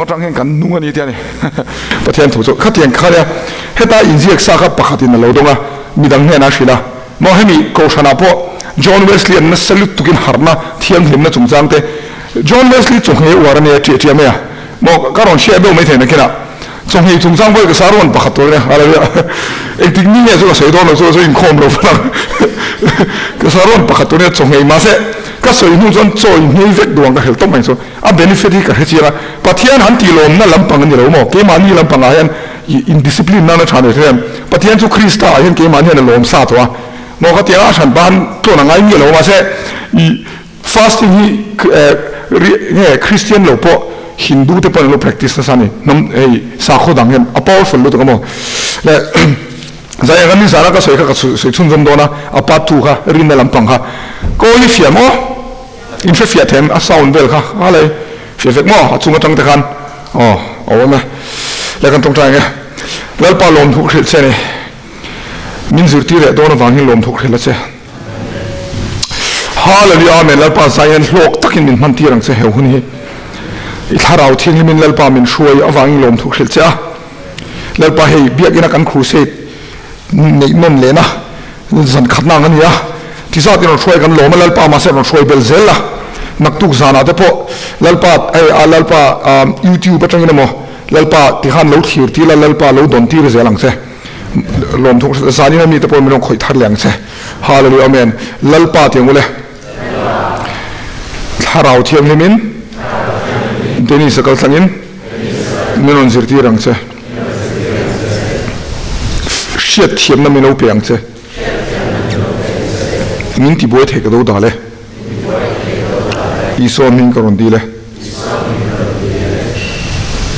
Atang hian kan nung a ni tia ni. Pathian thu chu khatiang kha nia, heta inziak sa kha pakhatin a lo dawng a, midang hnenah a hrilh a. Maw hemi Kohhranah pawh John Wesley an nasa lutukin harhna thianghlimna chungchang te John Wesley chawhngei uar a nia ṭiah ṭiah mai a. Maw ka rawn hriat deuh mai thei nakinah chawhngei chungchang pawh hi ka sa rawn pakhat tur a nia. Hallelujah. Engtik ni nge chu ka sawi dawn lo chu chu inkhawm lo fana ka sa rawn pakhat tur a nia chawhngei mahse ka sawi hnu chuan chaw inhmei vek duh ang ka hrel tawp mai chu. A benefit hi ka hre chiang a, Pathian han tih lawmna lampang a ni lo maw? Keimahni lampangah hian indiscipline nana tha nei hre em? Pathian chu Krista ah hian keimahni hian a lawm sa tawh a maw? Ka ti a, a hran pa han tlawn a ngai miah lo mahse i fasting hi nge Christian lo pawh Hindu te pawh an lo practice nasa a ni, hnam hei sakhaw dang hian a powerful lutuk a maw? Le zai ang a nizana ka sawi kha ka sawi chhunzawm dawn a, a part two kha rinna lampang kha kawi fiah maw? In hre fiah them a sound vel kha a lei fiah vek maw a chung atang te khan aw a awm e le kan tawngtai ang e Lalpa lawmthuk hrilh che ni min zirtir leh dawn avang hian lawmthuk hrilh a che Hallelujah Amen Lalpa zai hian hlawk takin min hman tir ang che heu hun hi i thlarau thianghlimin Lalpa min hruai avangin lawmthuk hrilh che a Lalpa hei biakina kan crusade neih nawn lehna Zan khatna ang a ni a, ti zat in rawn hruai kan lawm a, Lalpa mahse rawn hruai bel zel la, naktuk zanah te pawh Lalpa hei a Lalpa YouTube atangin emaw Lalpa ti khan lo thlir tir la, Lalpa lo dawn tir zel ang che, lawmthuk zanin a mi te pawh min rawn khawih thar leh ang che, Hallelujah Amen, Lalpa ti ang ule, Thlarau Thianghlimin Dennis a kal tlangin min rawn zirtir ang che. Hriat thiamna min lo pe ang che. Min ti buai thei ka do dal e. Isua hming ka rawn dil e.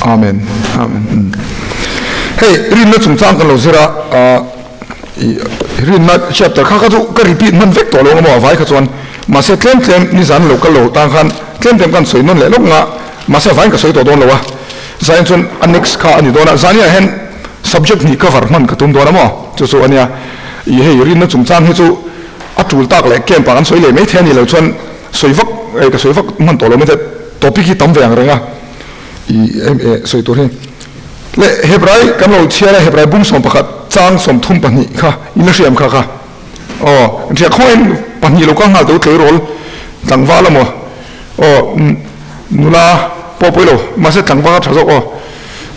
Amen. Amen. Hei rinna chungchang kan lo zir a, rinna chapter kha kha chu ka repeat hman vek tawh lo ang maw a vai kha chuan mahse tlem tlem nizan lo kal lo tang khan tlem tlem kan sawi nawn leh lawk nga mahse a vaiin ka sawi tawh dawn lo a. Zain chuan a next kha a ni dawn a, zaniah hian subject hnih cover hman ka tum dawn a maw? Chu chu a nia. Ih hei rinna chungchang hi chu a tul tak leh camp ah kan sawi leh mai thei a nih loh chuan sawi vak eh ka sawi vak hman tawh lo mai thei topic hi tam ve ang reng a ih em eh sawi tur hi. Le Hebrai kan lo chhiar a Hebrai bung 11 chang 32 kha in la hriam kha kha aw in hria khawngain pahnih lo kal nghal teu tleirawl tlangval a maw aw Nula pawh pawi lo, mahse tlangval a tha zawk aw.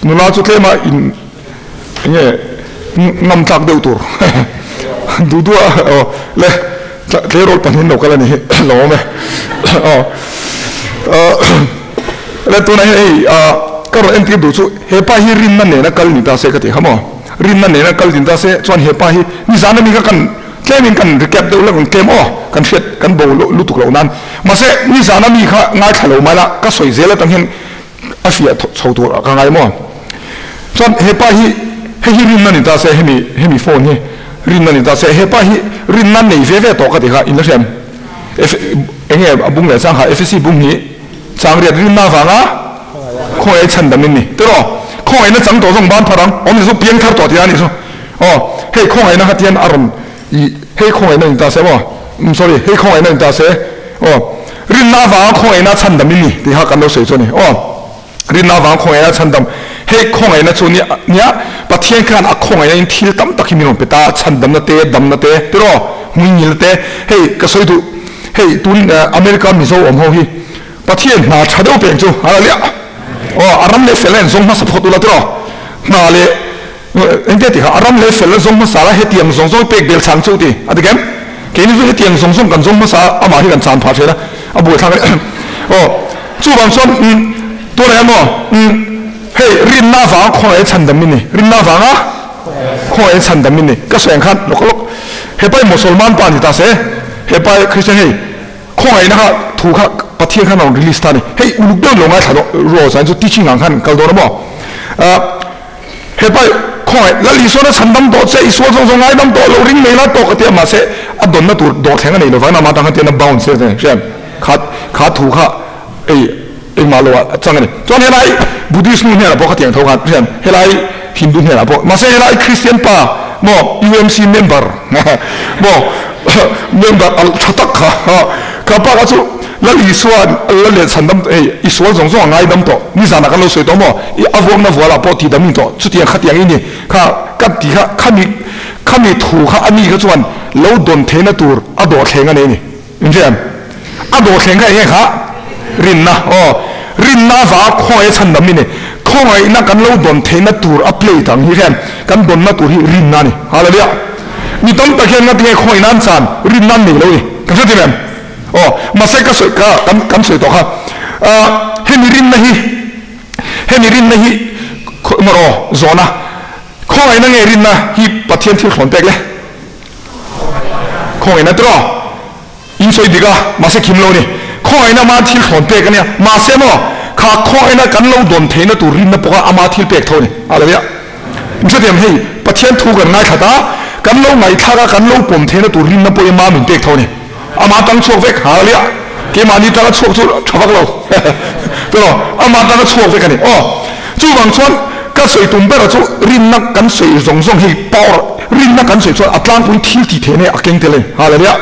Nula chu tlema in enge ngam tlak deuh tur duh duh a aw le tleirawl pahnih lo kal a ni hi lo awm e aw le tunah hian hei ka rawn entir duh chu hepa hi rinna nena kal ni ta se ka ti kha maw rinna nena kal ni ta se chuan hepa hi nizan ami kha kan Tlemin kan recap deuh hlek ang tlem aw, kan hriat kan bo lutuk loh nan. Mahse nizana mi kha ngaithla lo mai la, ka sawi zel atang hian a fiah chho tur ka ngai maw. Chuan hepa hi hei hi rinna ni ta se hemi hemi phone hi rinna ni ta se hepa hi rinna nei ve ve tawh ka ti kha in la hriam F enge a bung leh chang kha FSC bung hi chang riat rinna avanga khawngaih chhan dam in ni tiraw khawngaihna chang tawh zawng ban phar ang awm ni chu piang thar tawh tih a nih chu. Aw, hei khawngaihna kha tian a rawn i, hei khawngaihna in ta se maw? Um sorry, hei khawngaihna in ta se. Aw, rinna avanga khawngaihna chhandam i ni tih kha kan lo sawi chu a ni. Aw, rinna avanga khawngaihna chhandam, hei khawngaihna chu nia, nia Pathian khan a khawngaihna in thil tam tak hi min rawn pe ta, chhandamna te, damna te, tiraw, hmuingilna te, hei ka sawi duh, hei tun America Mizo awm ho hi Pathian hna tha deuh peng chu a la liah. Aw, a ram leh fel a inzawng hmasa phawt ula tiraw, hna leh Engtia ti kha a ram leh fel a zawng hmasa la hetiang zawng zawng pek bel chang chu ti a ti kem? Keini chu hetiang zawng zawng kan zawng hmasa a amah hi kan chan phah thin a, a buaithlak a ni. Aw chuvang chuan umm tunah hian maw umm hei rinna avanga khawngaih chhan dam i ni, rinna avanga khawngaih chhan dam i ni ka sawi ang khan lawk lawk hepa hi Mosolman pa ni ta se hepa hi Christian hei khawngaihna kha thu kha Pathian khan a rawn release ta a ni hei uluk deuhin lo ngaithla rawh zan chu teaching ang khan kal dawn a maw ah. Hepa khawngaih Lal Isuan a chhandam tawh che, i sual zawng zawng ngaidam tawh lo ring mai la tawk a ti a, mahse a dawnna tur dawhthleng a nei lo vang amah atang khan tian a bounce a hriat kha kha thu kha ei engmah lo ah a chang a ni. Chuan helai Buddhist nu hnenah pawh khatiang tho khan hriat helai Hindu hnenah pawh mahse helai Christian pa maw UMC member maw member al tha tak kha kha pa kha chu. Lal Isua'n la leh chhan dam hei i sual zawng zawng a ngai dam tawh, nizanah kan lo sawi tawh maw? I a vuakna vualah pawh ti dam in tawh, chutiang khatiang i ni kha ka ti kha khami khami thu kha a ni kha chuan lo dawn theihna tur a dawhthleng a nei a ni. In hria em? A dawhthleng kha eng nge kha? Rinna aw, rinna avanga khawngaih a chhan dam i ni. Khawngaihna kan lo dawn theihna tur a plate ang hi hian kan dawnna tur hi rinna a ni. Hallelujah! Mi tam tak hian ngatinge khawngaihna an chan rinna an nei lo ni. Kan hre thei em? Aw, mahse ka sawi ka kan kan sawi tawh kha. Ah, hemi rinna hi hemi rinna hi khaw emaw aw zawhna khawngaihna nge rinna hi Pathian thil thlawn pek le? Khawngaihna tiraw? In sawi dik a, mahse khim lo ni. Khawngaihna ama thil thlawn pek a nia. Mahse maw, kha khawngaihna kan lo dawn theihna tur rinna pawha ama thil pek tho a ni. Hallelujah. In hrethiam hei, Pathian thu kan ngaithlat a, kan lo ngaihthlak a, kan lo pawm theihna tur rinna pawh i ama min pek tho a ni. Ama tang chhuak vek, hallelujah. Keimahni tanga chhuak chu tha vak lo. Tiraw, ama tanga chhuak vek a ni. Aw, chuvang chuan ka sawi tum bera chu rinna kan sawi zawng zawng hi power, rinna kan sawi chuan a tlangpui thil tih theihna hi a keng tel a ni. Hallelujah.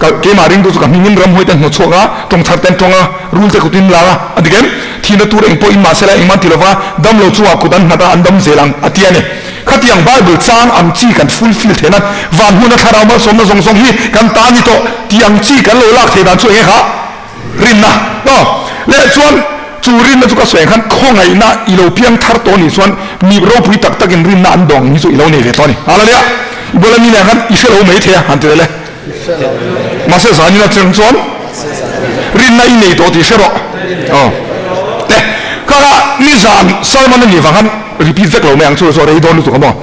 Ka keimah ringtu chu ka hmingin ramhuai ten hnawt chhuak a, tawng chhar ten tawng a, rul te kutin lang a, a dik em? Thihna tur eng pawh in mahsela engmah ti lova dam lo chungah kut an nghat a, an dam zel ang, a ti a ni. Khatiang Bible chang ang chi kan fulfill theih nan van hmuna thlarau malsawmna zawng zawng hi kan ta ni tawh tih ang chi kan lo lak theih dan chu eng nge kha? Rinna. Aw. Leh chuan chu rinna chu ka sawi ang khan khawngaihna i lo piang thar tawh nih chuan mi ropui tak takin rinna an dawng hi chu i lo nei ve tawh a ni. Hallelujah! I bula mi nen khan i hre lo mai thei a han ti leh le. Mahse zanin atang chuan rinna i nei tawh tih hre rawh. Aw. Te kha kha nizan sermon a nih vang khan repeat vek lo mai ang chu chu a rei dawn lutuk a maw.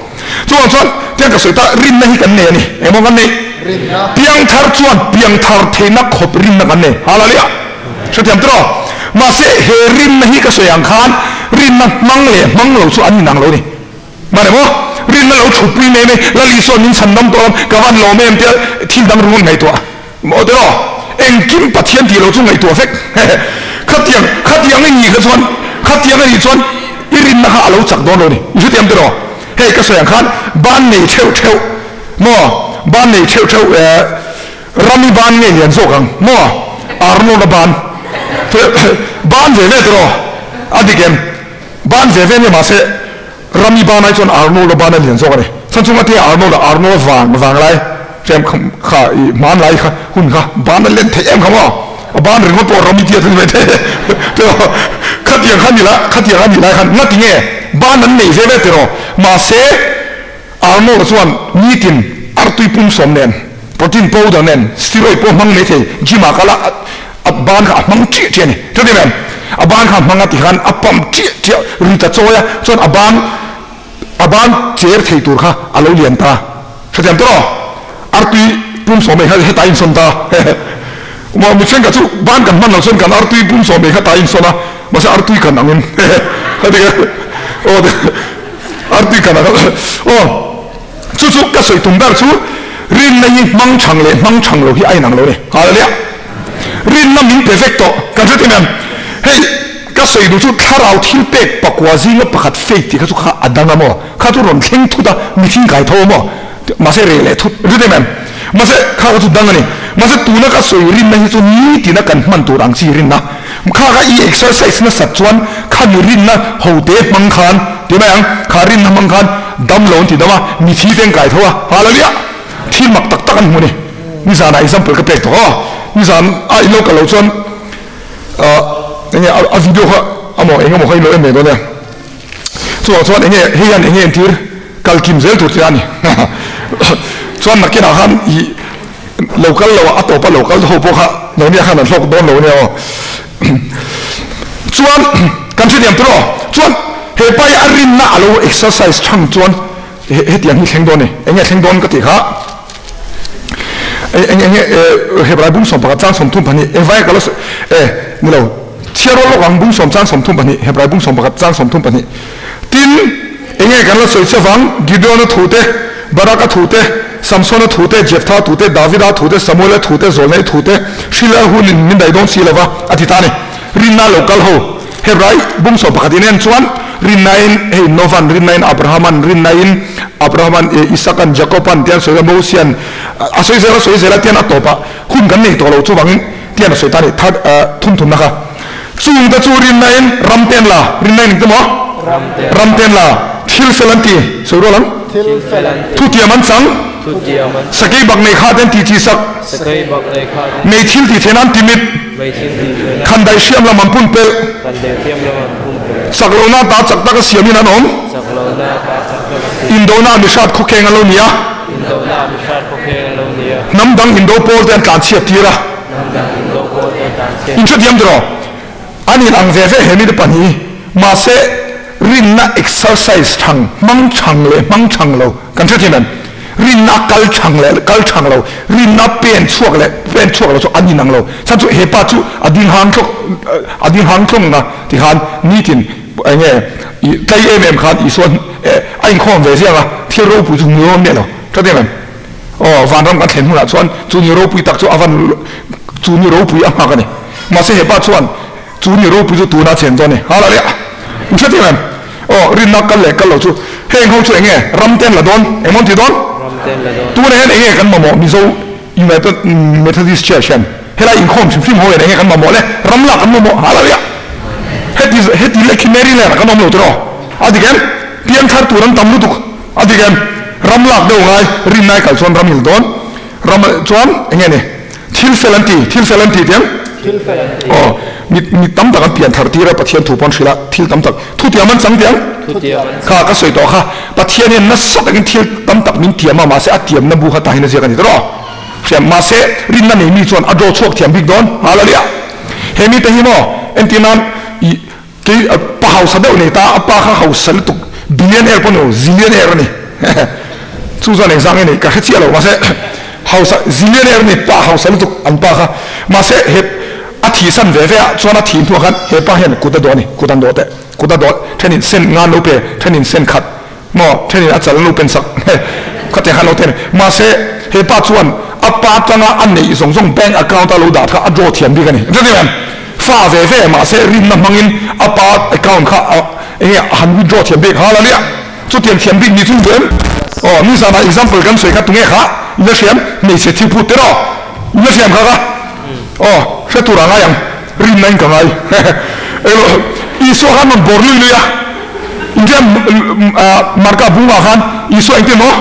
Chuvang chuan tiang ka sawi ta rinna hi kan nei a ni. Engmaw kan neih? Piangthar chuan piangthar theihna khawp rinna kan nei. Hallelujah. Hrethiam tiraw? Mahse he rinna hi ka sawi ang khan rinna hmang leh hmang lo chu an inang lo a ni. Mah emaw, rinna lo thutpui mai mai, Lal Isua'n min chhan dam tawh a, ka van lawm em tia thil dang ringawt ngaihtuah maw tiraw? Engkim Pathian tih lo chu ngaihtuah vek. Khatiang, khatiang i nih kha chuan, khatiang a nih chuan i rinna kha a lo chak dawn lo a ni. I hrethiam tiraw? Hei ka sawi ang khan ban nei theuh theuh maw, ban nei theuh theuh eh ram i ban nge lian zawk ang maw, Arnold-a ban ban ve ve tiraw? A dik em? Ban ve ve nia mahse Rami ban ai chuan Arnold-a ban a lian zawk a ni. Chhan chunga tia Arnold-a Arnold-a vang vang lai tlem kha i hman lai kha hun kha ban a len theih em kha maw? A ban ringawt pawh Rami tia chu ni mai thei tiraw? Khatiang kha ni la khatiang a nih lai khan ngati nge ban an nei ve ve tiraw? Mahse Arnold-a chuan nitin artui pum sawm nen protein powder nen steroid pawh hmang mai thei gym ah kal a A ban kha a hmang chiah chiah a ni. Chuti em? A ban kha a hmang a ti khan a pump chiah chiah rit a chawi a, chuan a ban a ban cher thei tur kha a lo lian ta. Hrethiam tawh? Artui pum sawm ei kha hetah a insawn ta. Maw mi thenkhat chu ban kan hman loh chuan kan artui pum sawm ei kha tah a insawn a, mahse artui kan angin ka ti aw artui kan ang aw chu chu ka sawi tum ber chu rinna hi hmang chhang leh hmang chhang lo hi a inang lo a ni. Hallelujah! Rinna min pe vek tawh. Kan hre thei em? Hei, ka sawi duh chu thlarau thil pek pakua zinga pakhat faith tih kha chu kha a dang a maw? Kha chu rawn thleng thut a, mithing kai tho a maw? Mahse reh leh thut. Hre thei em? Mahse kha kha chu dang a ni. Mahse tuna ka sawi rinna hi chu nitina kan hman tur ang chi rinna. Kha kha i exercise nasat chuan khami rinna hote hmang khan, ti mai ang, kha rinna hmang khan dam lo an ti dam a, mithi te an kai tho a. Hallelujah! Thil mak tak tak an hmu a ni. Nizanah example ka pek tawh a, nizan a in lo kal loh chuan enge a video kha amaw eng emaw kha in lo en mai dawn nia. Chuvang chuan enge hei hian enge entir kal kim zel tur che a ni. Chuan nakinah khan i lo kal lo a tawpa lo kal ho pawh kha nangni ah khan an hlawk dawn lo nia aw. Chuan kan hrethiam tur aw. Chuan hepa hi a rinna a lo exercise chhang chuan hetiang hi thleng dawn a ni. Enge thleng dawn ka tih kha. Eng eng nge Hebrai bung 11 chang 32 engvai ka lo e ni lo chhiar rual lawk ang bung 10 chang 32 Hebrai bung 11 chang 32 tin eng nge kan la sawi che vang Gideon-a thu te Barak-a thu te Samson-a thu te Jephthah thu te Davida thu te Samuel-a thu te Zawlnei thu te Hrilha hunin min daih dawn si lova a ti ta a ni rinna lo kal ho Hebrai bung 11 in en chuan rinnain hei Novan rinnain Abrahaman rinnain Abrahaman eh Isakan Jacoban tian sawi a Mosian a sawi zel a sawi zel a tian a tawp ah hun kan nei tawh lo chuvangin Tian a sawi ta a ni, third thum thumna kha. Chung te chu rinna in ram te an la, rinna in engte maw? Ram te an la. Thil fel an ti, sawi rual ang. Thutiam an chang. Sakei bak nei kha te an tih chi sak. Mei thil tih theihna an ti mit. Khandaih hriam lam an pun pelh. Chak lohna ata chak taka siamin an awm. Indona ah mihrat khawkheng an lo ni a. Hnam dang indo pawl te an tlanchhiat tir a. Inhrethiam tiraw? An in ang ve ve he mite pahnih hi. Mahse, rinna exercise thang, hmang thang leh hmang thang lo kan hrethiam em? Rinna kal thang leh kal thang lo, rinna pen chhuak leh pen chhuak lo chu an in ang lo. Chhan chu he pa chu a ding hang thlawk, a ding hang thlawng na tikhan nitin eng nge i tlai em em khan Isua a inkhawm ve ziang a, thil ropui chu hmu dawn miah lo. Hrethiam em? Aw, vanram kan thlen hunah chuan chu ni ropui tak chu a van chu ni ropui a nghak a ni. Mahse hepa chuan chu ni ropui chu tuna chen dawn a ni. Hallelujah! In hre thei em? Aw, rinna kal leh kal lo chu heng ho chu eng nge ram te an la dawn? Eng maw an ti dawn? Tunah hian eng nge kan mamawh Mizo United Methodist Church hian helai inkhawm hrim hrim ho hian eng nge kan mamawh le? Ram lak kan mamawh. Hallelujah! Heti heti lek hi Maryland ah kan awm lo tiraw? A dik em? Piangthar tur an tam lutuk. A dik em? Ram lak deuh ngai, rinna i kal chuan ram il dawn. Ram chuan eng nge ni? Thil fel an ti, thil fel an ti tiang? Thil fel an ti. Aw, mi mi tam tak an pian thar tir a, Pathian thu pawn hrilh a, thil tam tak. Thutiam an chang tiang? Thutiam an chang. Kha ka sawi tawh kha, Pathian hian nasa takin thil tam tak min tiam a, mahse a tiamna bu kha tahin a ziak a ni tawh. Hriam, mahse rinna nei mi chuan a draw chhuak thiam bik dawn. Hallelujah! He mite hi maw, entir nan i Kei pa hausa deuh nei ta, a pa kha hausa lutuk, billionaire pawh ni lo, zillionaire a ni. Chu chuan engzah nge nei ka hre chiah lo, mahse hausa zillionaire a ni, pa hausa lutuk an pa kha. Mahse he a thihsan ve ve ah chuan a thih hnuah khan he pa hian kut a dawh a ni, kut an dawh teh, kut a dawh, thenin sen nga an lo pe, thenin sen khat maw, thenin a chal an lo pen sak khatiang khan lo te a ni. Mahse he pa chuan a pa atanga a neih zawng zawng bank account a lo dah kha a draw thiam bik a ni. Engtin em? Fa ve ve mahse rinna hmangin a pa account kha a enge a han withdraw thiam bik hallelujah chutiang thiam bik ni chu ni em? Aw nizanah example kan sawi kha tunge kha i la hriam hmeichhe thil phut te rawh i la hriam kha ka aw hre tur ah ngai ang rinna in ka ngai elo Isua khan rawn bawr lui lui a inriam Marka bungah khan Isua engtin maw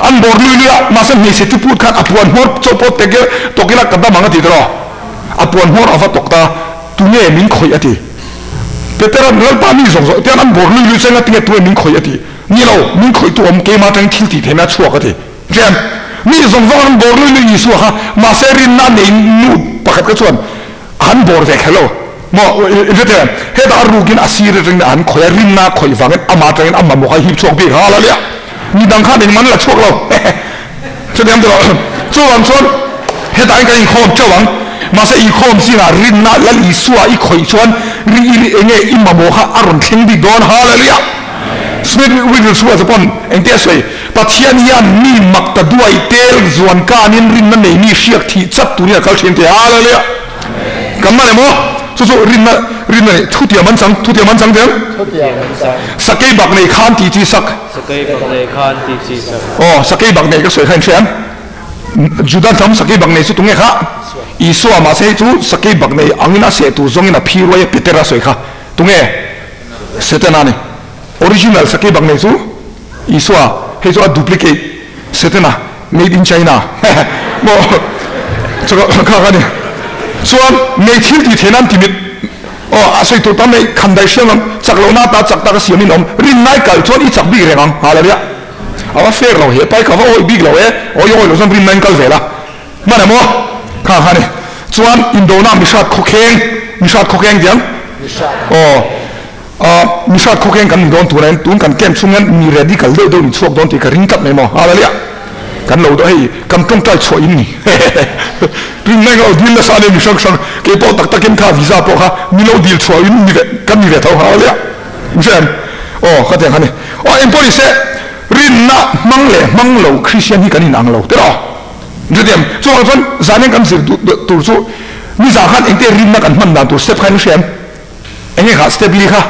an bawr lui lui a mahse hmeichhe thi phut khan a puan hmawr chaw pawh tawk ila ka dam ang a ti tawh A puan hmawr a va tawk ta, tunge min khawih a ti. Petera'n, Lalpa mi zawng zawng tian an bawr lui lui cheng a, tinge tunge min khawih a ti. Ni lo, min khawih tu awm, keimah atangin thil tih theihna a chhuak a ti. Ṭian, mi zawng zawng an bawr lui lui Isua kha, mahse rinna a nei nu pakhat kha chuan a han bawr ve kher lo. Maw, i hre thei em? Hetah a rukin a sir atangin a han khawih a, rinna a khawih vangin amah atangin a mamawh kha a hip chhuak bik. Hallelujah! Mi dang khan engmah an la chhuak lo. Chutiang te lo chuvang chuan hetah hian kan inkhawm teuh ang. Mahse inkhawm zingah rinna Lal Isua i khawih chuan ri i ri enge i mamawh kha a rawn thleng bik dawn. Hallelujah! Smith Wigglesworth pawn engte a sawi, Pathian hian mi mak ta duai tel zuan kanin rinna nei mi hriak thih chat turin a kal thin te. Hallelujah! Kan man em aw? Chu chu rinna rinna nei thutiam an chang thutiam an chang tel? Thutiam an chang. Sakei bak nei khan tih chi sak. Sakei bak nei khan tih chi sak. Aw, sakei bak nei ka sawi kha in hria em? Juda hnam sakei bak nei chu tunge kha? Isua mahse hei chu sakei bak nei angin a seh tur zawngin a phi ruai a Petera sawi kha tunge? Setana a ni. Original sakei bak nei chu Isua, hei chu a duplicate Setana, made in China. Maw chu kha kha ni. Chuan nei thil tih theihna an ti mit. Aw, a sawi tur tam mai, khan dai hriam ang, chak lohna ata chak tak a siam in awm, rin nai kal chuan i chak bik reng ang, hallelujah. A va fair lo he pai ka va awih bik lo e, aw i awih loh chuan rin nai in kal ve la. Hman em aw? Kha kha ni. Chuan indona mihrat khawkheng, mihrat khawkheng tiang? Aw, ah, mihrat khawkheng kan ni dawn tur a, tun kan camp chhung hian mi radical deuh deuh ni chhuak dawn tih ka ring tlat mai maw, hallelujah. Kan lo dawh hei kan tawngtai chhuah in ni rin mai ngau dil nasa ania mi hrang hrang kei pawh tak takin kha visa pawh kha mi lo dil chhuah in ni ve kan ni ve tho ha lia in hre em aw kha tiang kha ni aw eng pawh ni se rinna hmang leh hmang lo Christian hi kan in ang lo te rawh in hre tiang chuvang chuan zan hian kan zir tur chu nizan khan engte rinna kan hman dan tur step kha in hre em Eng nge kha step li kha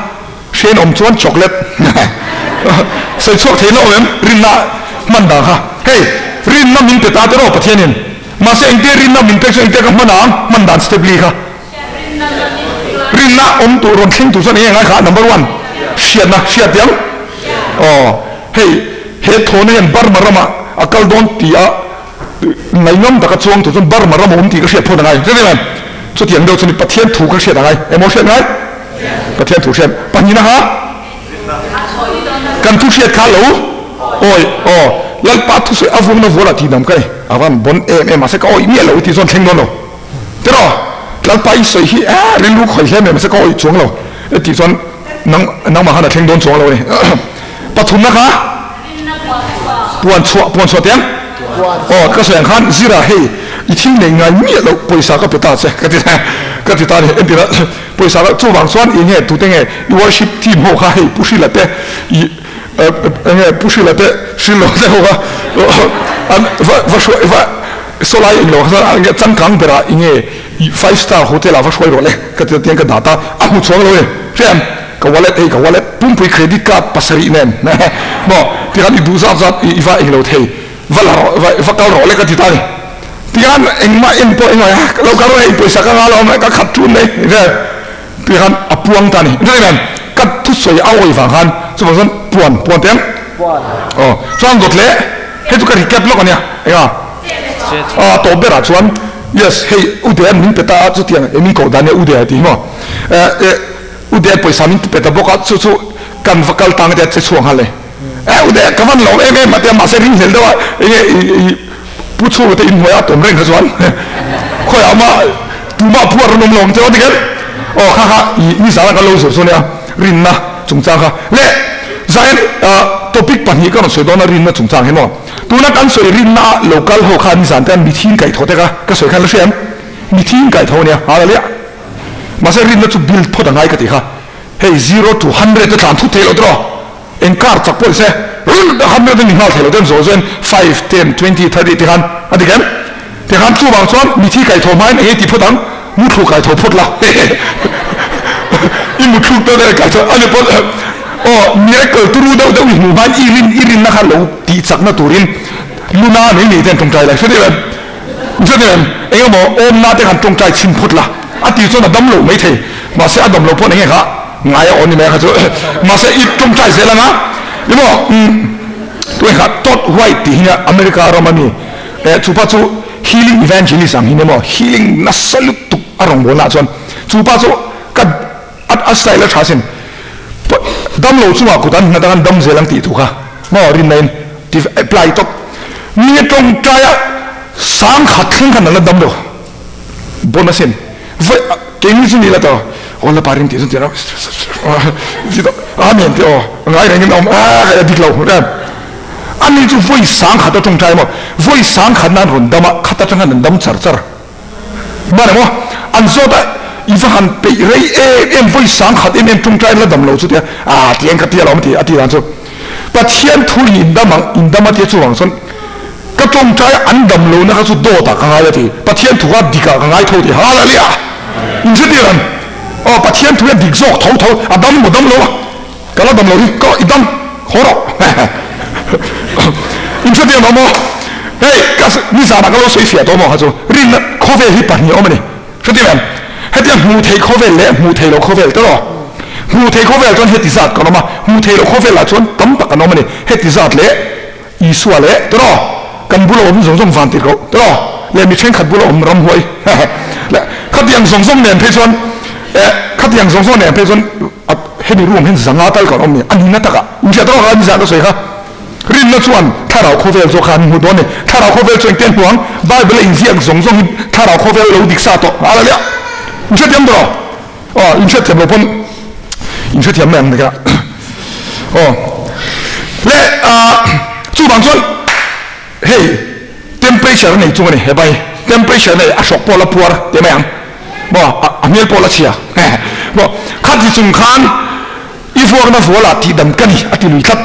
hriain awm chuan chocolate sawi chhuak thei lo em rinna hman dan kha hei rinna min pe ta te rawh Pathianin Ma se engte rinna min pek chu engte ka hman ang man dan step li kha rinna om tu ron thleng tu chuan enge ngai kha number 1 hriatna hriat yang oh hei he thone hian Burma rama a kal dawn ti a ngai ngam taka chuang tu chuan Burma rama awm tih ka hriat phawt angai hre ve chu tiang deuh chuan Pathian thu ka hriat angai emaw hriat ngai Pathian thu hriat pahnihna kha kan thu hriat kha lo oi oh lalpa thu sawi a vungna vuala ti dam ka ni avan bon em em mahse ka oi miah lo ti chuan thleng dawn lo tiraw lalpa i sawi hi a rilru khawih hle mai mahse ka oi chuang lo e ti chuan nang nangmah khan a thleng dawn chuang lo ani pathumna kha puan chhuah puan chhuah tiang oh ka sawi ang khan zira hei i thil nei ngai miah lo pawisa ka pe ta che ka ti ka ti ta ni entira pawisa ka chuwang chuan enge tute nge i worship team ho kha hei pu hrila te i enge pu hrila te hrilo te ho kha an va va hruai va solai englo kha enge changkang bera enge 5 star hotel a va hruai rawh le ka ti tiang ka data a hmu chuang lo e hriam ka wallet hei ka wallet pumpui credit card pasarih nen mo tikhan i duh zat zat i va englo thei va la rawh va va kal rawh le ka ti ta ni tikhan engmah en pawh engmah lo kal rawh hei pawisa ka nga lo ka khat thun nei vel tikhan a puang ta ni nen ka thu sawi a awi vang khan chuvang chuan puan puan teng oh chuan dawt le hei chu ka recap lawk ania enga a tawp berah chuan yes hei ude an min pe ta chu tiang min koh dan nia ude a ti hi maw ude pawisa min pe ta bawk a chu chu kan va kal tang te che chhuang nghal le e ude ka van lo em em a tia mahse ring hlel deuh a enge i pu chhung te in hnuai a tawm reng kha chuan khawi ah mah tumah phuar an awm lo ang che aw tikhen aw kha kha i ni zana kan lo zir chu nia rinna chungchang kha le zain topic pahnih ka rawn sawi dawn a rinna chungchang hi maw tuna kan sawi rinna local ho kha ni zan te an mithin kaih thaw te kha ka sawi khan la hria em mithin kaih tho ania haleluia mahse rinna chu build phawt angai ka ti kha hei 0 to 100 te tlan thut thei lo tiraw eng car chak pawh se 100 ni nghal thei lo ten zo chuan 5 10 20 30 te khan a ti kem te khan chu wang chuan mithi kai tho hmain enge ti phawt ang mu thlu kai tho phawt la i mu thluk te kai tho ani pawh oh miracle turu deuh deuh i hmu hmain i rin i rin na kha lo ti chak na turin luna nei nei ten tawngtai lai hre em hre em engemaw awm na te khan tawngtai chhin phawt la a ti chuan a dam lo mai thei mahse a dam lo pawh enge kha ngai a awm ni mai kha chu mahse i tawngtai zel anga emaw tui kha Todd White tih hi America ram ani chupa chu healing evangelist ang hi emaw healing nasa lutuk a rawng bawl na chuan chupa chu ka a style a tha sin dam lo chungah kut an hna tangan dam zel ang tih thu kha maw rin na in ti apply top mi tawngtai a sang khat thleng khan an la dam lo bonasin voi keini chu ni la to aw la parin ti chu ti ti to amen ti aw ngai rengin awm a dik lo ram ani chu voi sang khat a tawngtai maw voi sang khat nan rawn dama khat atang khan an dam char char mane maw an zawt a i va han peih rei em em voi sang khat em em tawngtai la dam lo chu tia a tiang ka tia lo ti a ti dan chu Pathian thu in dam ang in dam a tia chuwang chuan ka tawngtai an dam lo na kha chu dawt ah ka ngai a ti Pathian thu kha dik ah ka ngai tho ti haleluia in hre tir an aw Pathian thu a dik zawk tho tho a dam maw dam lo a ka la dam lo hi ka i dam haw rawh in hre tir an awm aw hei ka ni zan ah ka lo sawi fiah tawh maw kha chu rinna khawvel hi pahnih awm ani hre tir an hetia hmuh theih khawvel leh hmuh theih loh khawvel te rawh hmuh theih khawvel chuan heti zat kan awm a hmuh theih loh khawvel ah chuan tam tak an awm ani heti zat leh Isua leh te rawh kan bula awm zawng zawng van tir ko te rawh le mi thenkhat bula awm ram huai le khatiang zawng zawng nen phei chuan khatiang zawng zawng nen phei chuan hemi room hian zanga tal kan awm ni ani na taka in hriat rawh ni zan ka sawi kha rinna chuan thlarau khawvel zawk kha an hmu dawn ni thlarau khawvel chu engte an hmu ang Bible a inziak zawng zawng hi thlarau khawvel lo dik sa tawh haleluia in hrethiam tawh aw in hrethiam lo pawn in hrethiam mai ang nika aw le chu bang chuan hei temperature nei chung ani he bai temperature nei a hrawk pawh la puar te mai ang maw a hmel pawh la chhia maw khati chung khan i vuakna vuala tih dam ka ni a ti lui tlat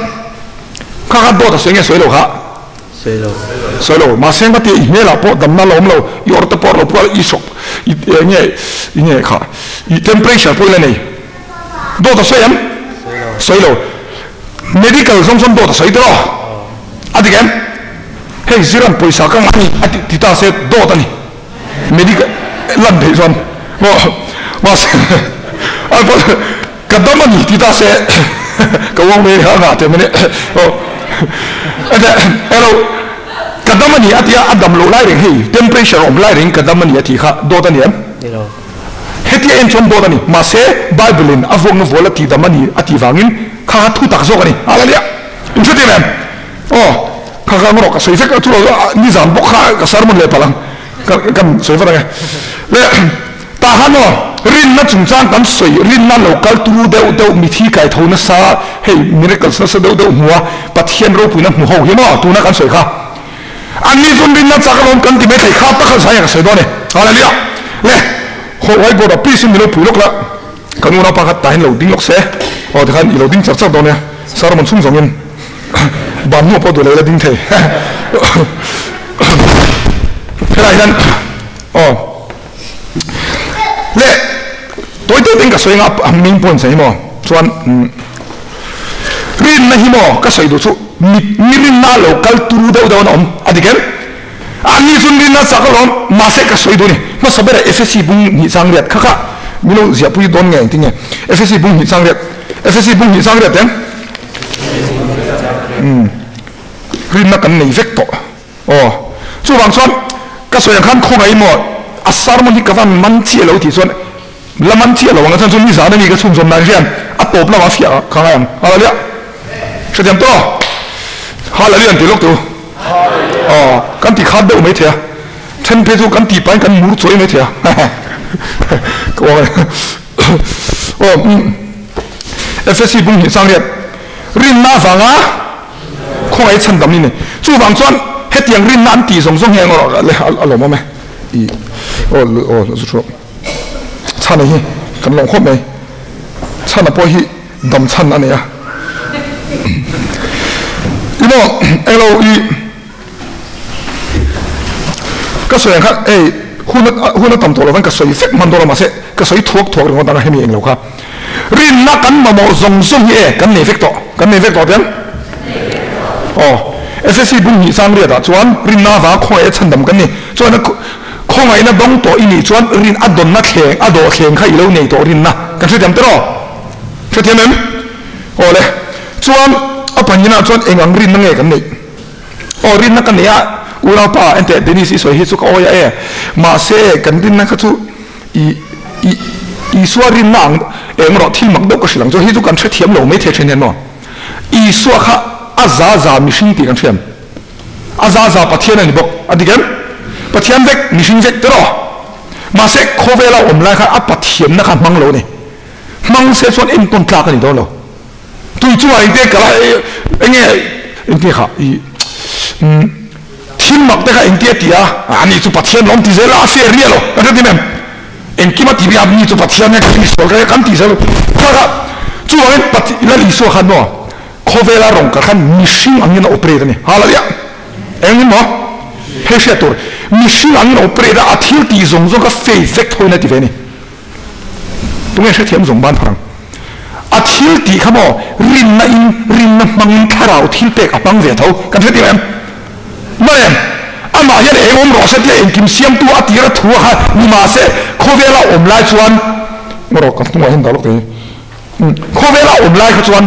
kha kha dawt a sawi nge sawi lo kha sawi lo mahse ka ti i hmelah pawh damna la awm lo i awr te pawh lo puar i hrawk i nge i nge kha i temperature pawh i la nei dawt a sawi em sawi lo medical zawng chuan dawt a sawi tawh a dik em Hei ziran pawisa ka ngah ni a ti ti ta se dawt a ni. Medical lan theih chuan maw mahse a ka dam a ni ti ta se ka uang mai a ngah teh mai ni aw elo ka dam a ni a tia a dam loh lai reng hei temperature awm lai reng ka dam a ni a tih kha dawt a ni em? Hetia en chuan dawt a ni mahse Bible in a vuakna vual a tih dam a ni a tih vangin kha kha thu tak zawk a ni a la nia in hre em? Aw kha kha ngawrh ka sawi vek a chu nizan bawk kha ka sermon leh palh ang kan sawi vat ang e le tah khan aw rinna chungchang kan sawi rinna lo kal turu deuh deuh mithi kai tho nasa hei miracles nasa deuh deuh hmu a Pathian ropuina hmu ho hi maw tuna kan sawi kha anni chuan rinna chak alawm kan ti mai thei kha tak khan sai ka sawi dawn e hallelujah le whiteboard ah please in milo pui lawk la kan unaupa kha tah hian lo ding lawk se aw tikhan i lo ding char char dawn e sermon chhung zawngin ban hnuah pawh duh leh la ding thei helai hian aw le tawi te ten ka sawi anga a main point hi maw chuan rinna hi maw ka sawi duh chu mi mi rinna lo kal turu deuh deuh an awm a dik em anni chuan rinna chak alawm mahse ka sawi duh ni hmasa berah FSC bung hnih chang riat kha kha milo ziahpui dawn nge engtin nge FSC bung hnih chang riat FSC bung hnih chang riat em rinna kan nei vek tawh aw chuvang chuan ka sawi ang khan khawngaih maw a sermon hi ka van man chiah lo tih chuan la man chiah lo ang chuan chu nizan ani ka chhunzawm dan hian a tawp lamah fiah ka ngai ang hallelujah hrethiam tawh hallelujah an ti lawk tu aw kan ti khat deuh mai thei a then phei chu kan tih pahin kan mur chawi mai thei a ka uang aw FSC bung hnih chang riat rinna avanga khawngaih chhandam ni ni chuvang chuan hetiang rinna an tih zawng zawng hi engawrh le a lawm awm e i aw aw zu thu chhana hi kan lawm khawp mai chhana pawh hi dam chhan a nei a ino englo i ka sawi ang kha ei hun hun a tam tawh lovang ka sawi vek hman dawn a mahse ka sawi thuak thuak ringawt ang a hemi englo kha rinna kan mamawh zawng zawng hi e kan nei vek tawh kan nei vek tawh tiang aw FSC bung hnih chang riatah chuan rinna avanga khawngaih a chhandam kan ni chuan khawngaihna dawng tawh i nih chuan rin a dawnna thleng a dawh thleng kha i lo nei tawh rinna kan hrethiam te rawh hrethiam em aw le chuan a pahnihna chuan eng ang rinna nge kan neih Aw rinna ka nei a, unaupa enteh Dennis i sawi hi chu ka awi a e, mahse kan rinna kha chu i i Isua rinna ang eng rawh thil mak deuh ka hrilh ang chu hei chu kan hrethiam lo mai thei thin hian maw Isua kha a za za mihring tih kan hriam a za za Pathian a ni bawk a dik em Pathian vek mihring vek te rawh mahse khawvela awm lai kha a Pathianna kha hmang lo a ni hmang se chuan entawn tlak a ni dawn lo. Tui chungah engte kal a enge engte kha i thil mak te kha engte a ti a ani chu Pathian lawm ti zel a a fair ria lo kan hre tim em engkim a ti bik a mi chu Pathian nge kan misual ka kan ti zel kha kha chuvangin Lal Isua khan maw khawvela rawng kal khan mihring angin a operate a ni hallelujah engin maw hei hriat tur mihring angin a operate a a thil tih zawng zawng kha faith vek tho in a ti ve a ni. Tunge hrethiam zawng ban phar ang? A thil tih kha maw rinna in rinna hmangin thlarau thil pek a hmang ve tho kan hre tir em? Mar em? Amah hian eng awm rawh se tia engkim siamtu a tir a thu a kha ni mahse khawvela awm lai chuan ngaw rawh ka hnungah hian dah lawk thei khawvela awm lai kha chuan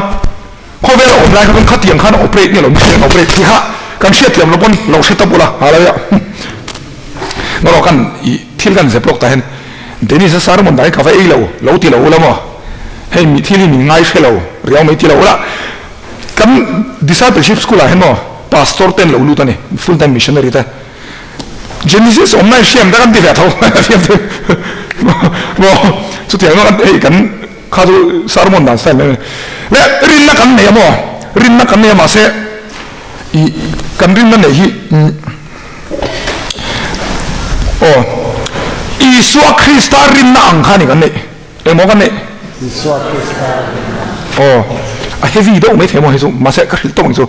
khawvela awm lai kha chuan khatiang khan operate nge lo mihring operate khi kha kan hriatthiam lo pawn lo hre ta bula hallelujah ngaw rawh kan i thil kan zep lawk tah hian Dennis a sermon dai ka va ei lo, lo ti lo ula maw? Hei mi thil hi min ngai hre lo, riau mai ti lo ula. Kan discipleship school ah hian maw pastor ten lo lut a ni, full time missionary te. Genesis awmna in hriam te kan ti ve tho, hriam te maw chutiang zawng kan hei kan kha chu sermon dan style mai a ni. Le rinna kan nei a maw, rinna kan nei a mahse i kan rinna neih hi Aw, Isua Krista rinna ang kha a ni kan neih. Engmaw kan neih? Isua Krista rinna. Aw, a heavy deuh mai thei maw hei chu, mahse ka hrilh tawk ang chu.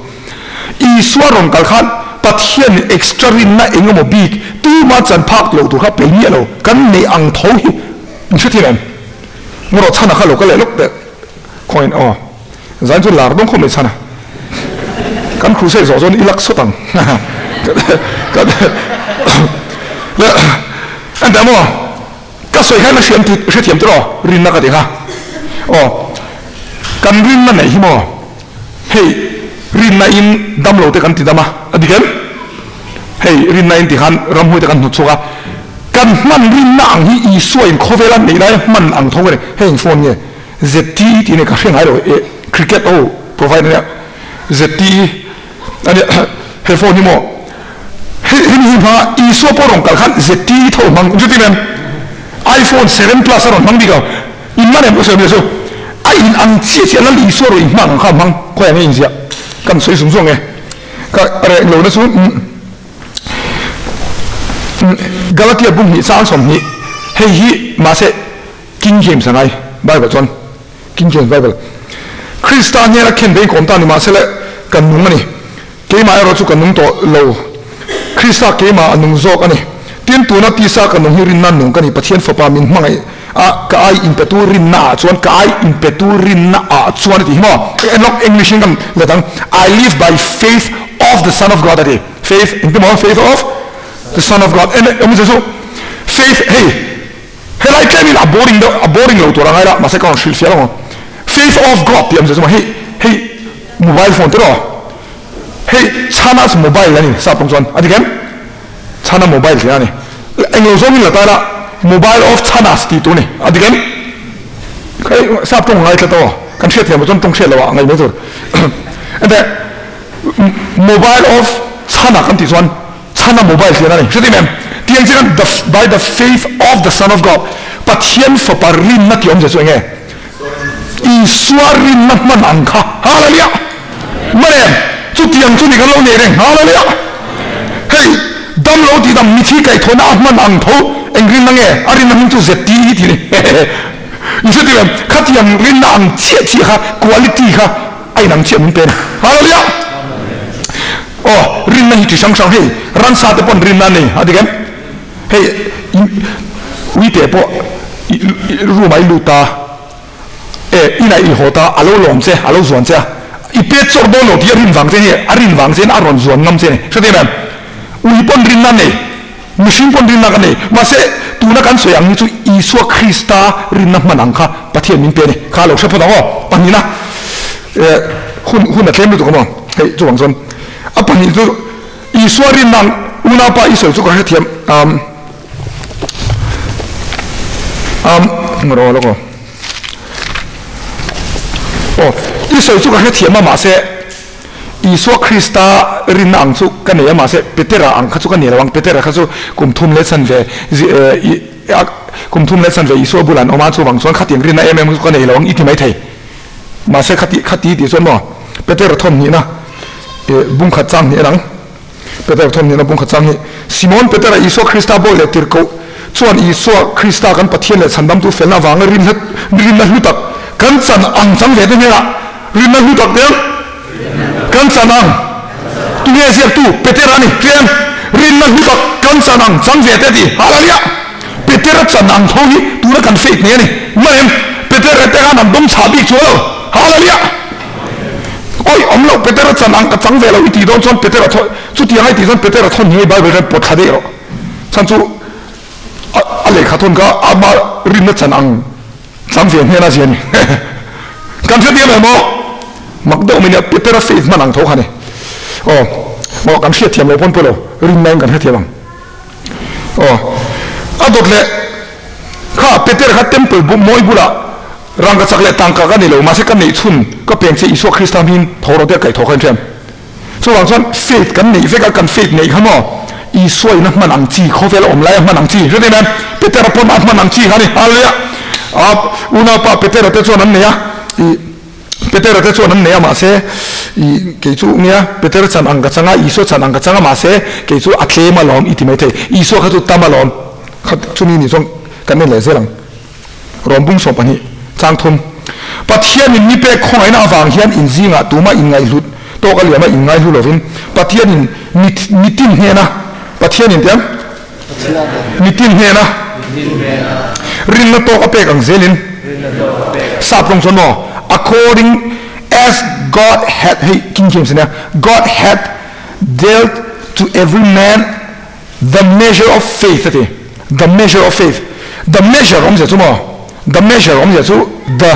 Isua rawn kal khan Pathianin extra rinna eng emaw bik tuma chan phak loh tur kha pe miah lo, kan neih ang tho hi in hrethiam em? Ngaw rawh chhana kha lo kal leh lawk teh khawiin aw. Zan chu lar dawng khawp mai chhana. Kan crusade zawh chuan i lak sawt ang. Ka le an ta mo ka soi khan hriam ti hrethiam tro rinna ka ti kha aw kan rinna nei hi mo hei rinna in dam lo te kan ti dama adikem hei rinna in ti khan ramhui te kan hnu chuka kan hman rinna ang hi Isua in khawvela nei lai hman ang tho ne hei phone nge ZTE ti ne ka hre ngai lo e cricket o provide ne ZTE ani he phone hi mo hei hi ma Isua pawh rawn kal khan ZTE tho hmang chu ti mem iPhone 7 plus a rawn hmang bik lo in man em ka sawi chu a in ang chiah chiah lal Isua rawn in hmang ang kha hmang khawi ang in ziah kan sawi zung zung e ka reng lo na chu Galatia bung hnih chang 20 hei hi mahse King James angai Bible chuan King James Bible Krista hnena khen bein kawm ta ni mahse le kan nung ani keimah erawh chu kan nung tawh lo Krista keimah a nung zawk ani tin tuna tisa kan nung hi rinna nung ka ni Pathian fapa min hmangaih a ka ai inpetu rinna ah chuan ka ai inpetu rinna ah chuan ati hi maw enlok English in kan letang I live by faith of the Son of God ati faith engti maw faith of the Son of God en awm chu faith hei helai tlemin a boring deuh a boring lo tur angai la mahse ka rawn hrilh fiah lo faith of God tih awm chu hei hei mobile phone te rawh hei chhana mobile ani sap tawng chuan a dik em chhana mobile tih ani englo zawngin la ta la mobile of chhanas tih tur ni a dik em hei sap tawng ngai tlat aw kan hriat thiam chuan tawng hriat lo ah ngai mai tur ente mobile of chhana kan tih chuan chhana mobile tih ani hriat em tiang chian the by the faith of the Son of God Pathian fapa rinna tih awm che chu enge Isua rinna hman ang kha hallelujah manem chu tiang chu ni kan lo nei reng hallelujah hei dam lo ti dam mithi kai thona a hman ang tho eng rinna nge a rinna hming chu ZTE ti ni i ti em kha tiang rinna ang chiah chiah kha quality kha a inang chiah min pe ni hallelujah oh rinna hi chi hrang hrang hei ransa te pawn rinna nei a dik em hei ui te pawh room ai lut ta e ina i haw ta alo lawm che alo zuan che i pet chawr dawn lo tih a rin vang che ni a rin vang chen a rawn zuan ngam che ni hre em ui pawn rinna nei mihring pawn rinna ka nei mahse tuna kan sawi ang hi chu Isua Krista rinna hman ang kha Pathian min pe ni kha lo hre phawt ang aw pahnihna hun hun a tlem lutuk amaw hei chu wang chuan a pahnih chu Isua rinna unaupa i sawi chu ka hrethiam ro lo ko oh i sawi chu ka hrethiam a mahse Isua Krista rinna ang chu ka nei a mahse Petera ang kha chu ka nei lo ang Petera kha chu kum thum leh chan ve kum thum leh chan ve Isua bulan awma chu wang chuan khatiang rinna em em chu ka nei lo ang i ti mai thei mahse khati khati ti chuan maw Petera thawm hnihna bung khat chang hnih anang Peter thawm hnihna bung khat chang hi Simon Petera Isua Krista bawi leh tirhkoh chuan Isua Krista kan Pathian leh chhandam tu felna avanga rinna rinna hlu tak kan chan ang chang ve te hnenah rinna hlu tak te kan chan ang tu nge ziak tu Petera ani hriam rinna hlu tak kan chan ang chang ve te ti hallelujah Petera chan ang tho hi tuna kan faith nei ani manem Petera te khan an dawng chha bik chu lo hallelujah oi om lo Petera chan ang ka chang ve lo i ti dawn chuan Petera tho chu tiang ai ti chuan Petera thon hi Bible ren pot thla dei ro chan chu a lehkha thon ka ama rinna chan ang chang ve hnena zia ni kan hre tiam em aw mak deuh mai nia Petera faith hman ang tho kha ni aw maw kan hriat thiam lo pawn pawh lo rinna in kan hre thiam ang aw a dawt leh kha Petera kha temple bu mawi bulah rangka chak leh tangka ka nei lo mahse ka neih chhun ka peng che Isua Krista hming tho ro te kai tho kha in hriam chu wang chuan faith kan neih vek a kan faith neih kha maw Isua in a hman ang chi khawvel awm lai a hman ang chi hre em Petera pawn a hman ang chi kha ni hallelujah a unaupa Petera te chuan an nei a i Petera te chuan an nei a mahse i kei chu nia Petera chan ang ka changa Isua chan ang ka changa mahse kei chu a tlem alawm i ti mai thei Isua kha chu tam alawm kha chumi ni chuan kan en leh zel ang rawm bung 12 chang thum Pathian in mi pek khawngaihna awang hian in zingah tuma in ngai hlut tawk a liama in ngai hlu lovin Pathian in mitin hnena Pathian in tiam mitin hnena rinna tawk a pek ang zelin sap tawng chuan maw according as God had hei King James ania God had dealt to every man the measure of faith a ti. The measure of faith. The measure awmzia chu maw? The measure awmzia chu the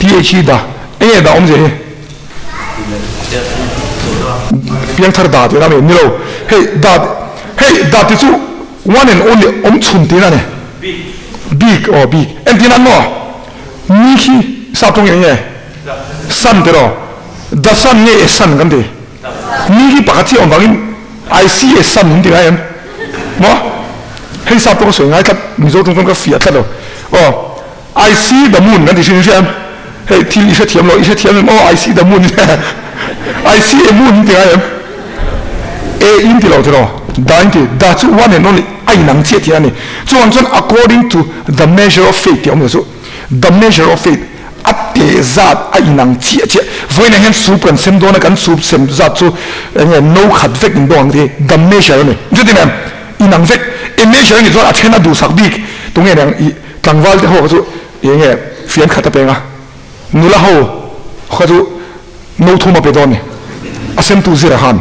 T-H-E the enge the awmzia hi? Piangthar da tihna a ni. Ni lo. Hei the hei the tih chu one and only awm chhun tihna a ni. Bik aw bik. Engtin an maw? Ni khi sap tawng eng nge? Sun tiraw? The sun nge a sun kan ti? Ni hi pakhat hi awm vangin I see a sun in ti ngai em? Maw? Hei sap pawh ka sawi ngai tlat, Mizo tawng chuan ka fiah tlat lo. Aw, I see the moon kan ti hrin hria em? Hei thil i hrethiam lo, i hrethiam em? Aw, I see the moon I see a moon in ti ngai em? A in ti lo tiraw? The in ti, the chu one and only a inang chiah tih a ni. Chuvang chuan according to the measure of faith tih a awm lo chu. The measure of faith, a teh zat a inang chiah chiah. Vawiinah hian soup kan sem dawn a, kan soup sem zat chu eng nge no khat vek in dawng ang ti hi the measure a ni. Chuti mai inang vek. A measure a nih chuan a then a duhsak bik tunge nih ang i tlangval te ho kha chu eng nge fian khat a peng a, nula ho kha chu no thum a pe dawn ni. A semtu zir a han.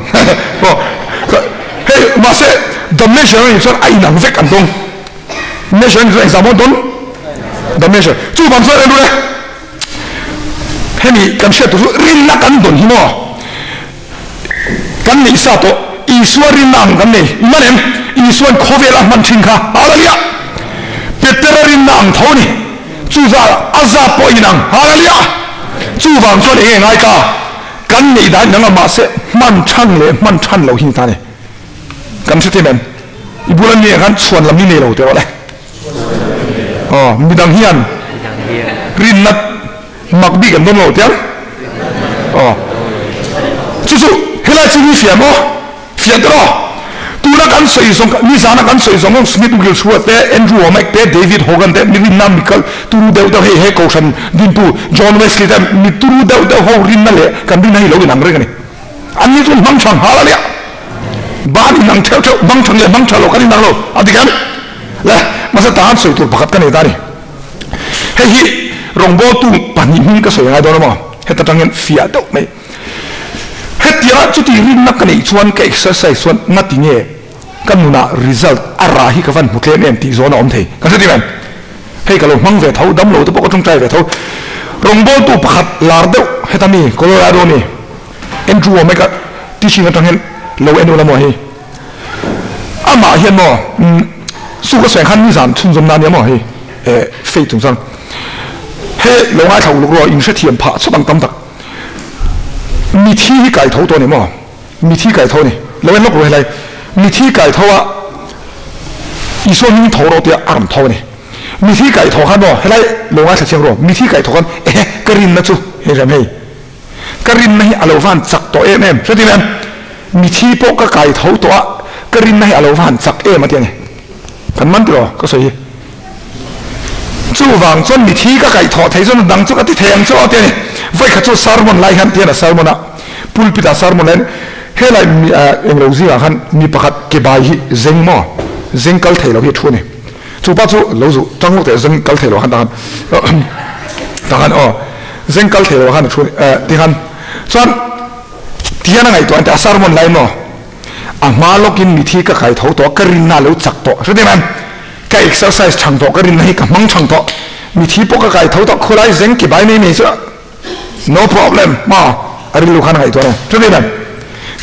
Hei mahse the measure a nih chuan a inang vek an dawng. Measure ni chuan engzah maw dawn? The measure. Chuvang chuan en ule, hemi kan hriat tur chu rinna kan dawn hi maw? Kan neih sa tawh, Isua rinna ang kan nei. I man em? Isua'n khawvel a hman thin kha. Hallelujah! Petera rinna ang tho ni. Chu zat a zat pawh inang. Hallelujah! Chuvang chuan eng nge ngai ta? Kan neih dan inang a, mahse hman than leh hman than loh hi ni ta ni. Kan hre thei em? I bula mi ah khan chhuan lam hi nei lo teh rawh le. Aw, midang hian rinna mak bik an dawn lo tiang. Aw, chu chu helai chu hi fiah maw? Fiah teh rawh. Tuna kan sawi zawng, nizana kan sawi zawng zawng Smith Wigglesworth te, Andrew Wommack te, David Hogan te, mi rinna mikal turu deuh deuh hei he kohhran dintu John Wesley te mi turu deuh deuh ho rinna leh kan rinna hi lo inang reng a ni. Anni chu hmang tha nghal a nia. Ban inang theuh theuh, hmang tha leh hmang tha lo kan inang lo a ti khan. Le, mahse tahan sawi tur pakhat ka nei ta a ni. Hei hi rawngbawltu pahnih hming ka sawi angai dawn a maw? Heta tang hian fiah deuh mai. Hetianga chuti rinna ka neih chuan ka exercise chuan ngati nge ka nunah result a rah hi ka van hmu tlem em tih zawn a awm thei. Kan hre ti em? Hei ka lo hmang ve tho, damlo te pawh ka tawngtai ve tho. Rawngbawltu pakhat lar deuh heta mi Colorado mi Andrew Womack a teaching atang hian lo en ula maw hei. Amah hian maw chu ka sawi khan nizan chhunzawm na ania maw hei eh faith chungchang. Hei lo ngaithla uluk rawh in hrethiam phah chawp ang tam tak. Mithi hi kai tho tawh a ni maw? Mithi kai tho a ni. Lo en lawk rawh helai. Mithi kai tho a Isua hming tho rawh tia a rawn tho a ni. Mithi kai tho khan maw helai lo ngaithla chiang rawh. Mithi kai tho khan ehe ka rinna chu hei rem hei. Ka rinna hi a lo van chak tawh em em. Hre tiin em? Mithi pawh ka kai tho tawh a, ka rinna hi a lo van chak em a ti a ni. Kan man tiraw ka sawi hi. Chuvang chuan mithi ka kaih thawh thei chuan dang chu ka ti thei ang chu a ti a ni. Vawikhat chu sermon lai hian tihian a sermon a, pulpit ah sermon laiin helai mi englo zingah khan mi pakhat ke bai hi zeng maw? Zeng kal thei lo hi a thu a ni. Chu pa chu lo zu tang lawk teh zeng kal thei lo khan takhan takhan aw zeng kal thei lo khan a thu tikhan chuan tihian a ngaihtuah an ti a sermon lai maw a hma lawkin mithi ka kai tho tawh ka rinna lo chak tawh hre dim em ka exercise thang tawh ka rinna hi ka hmang thang tawh mithi pawh ka kai tho tawh khulai zeng ki bai mai mai chu no problem maw a rilru khan a ngaihtuah a ni hre dim em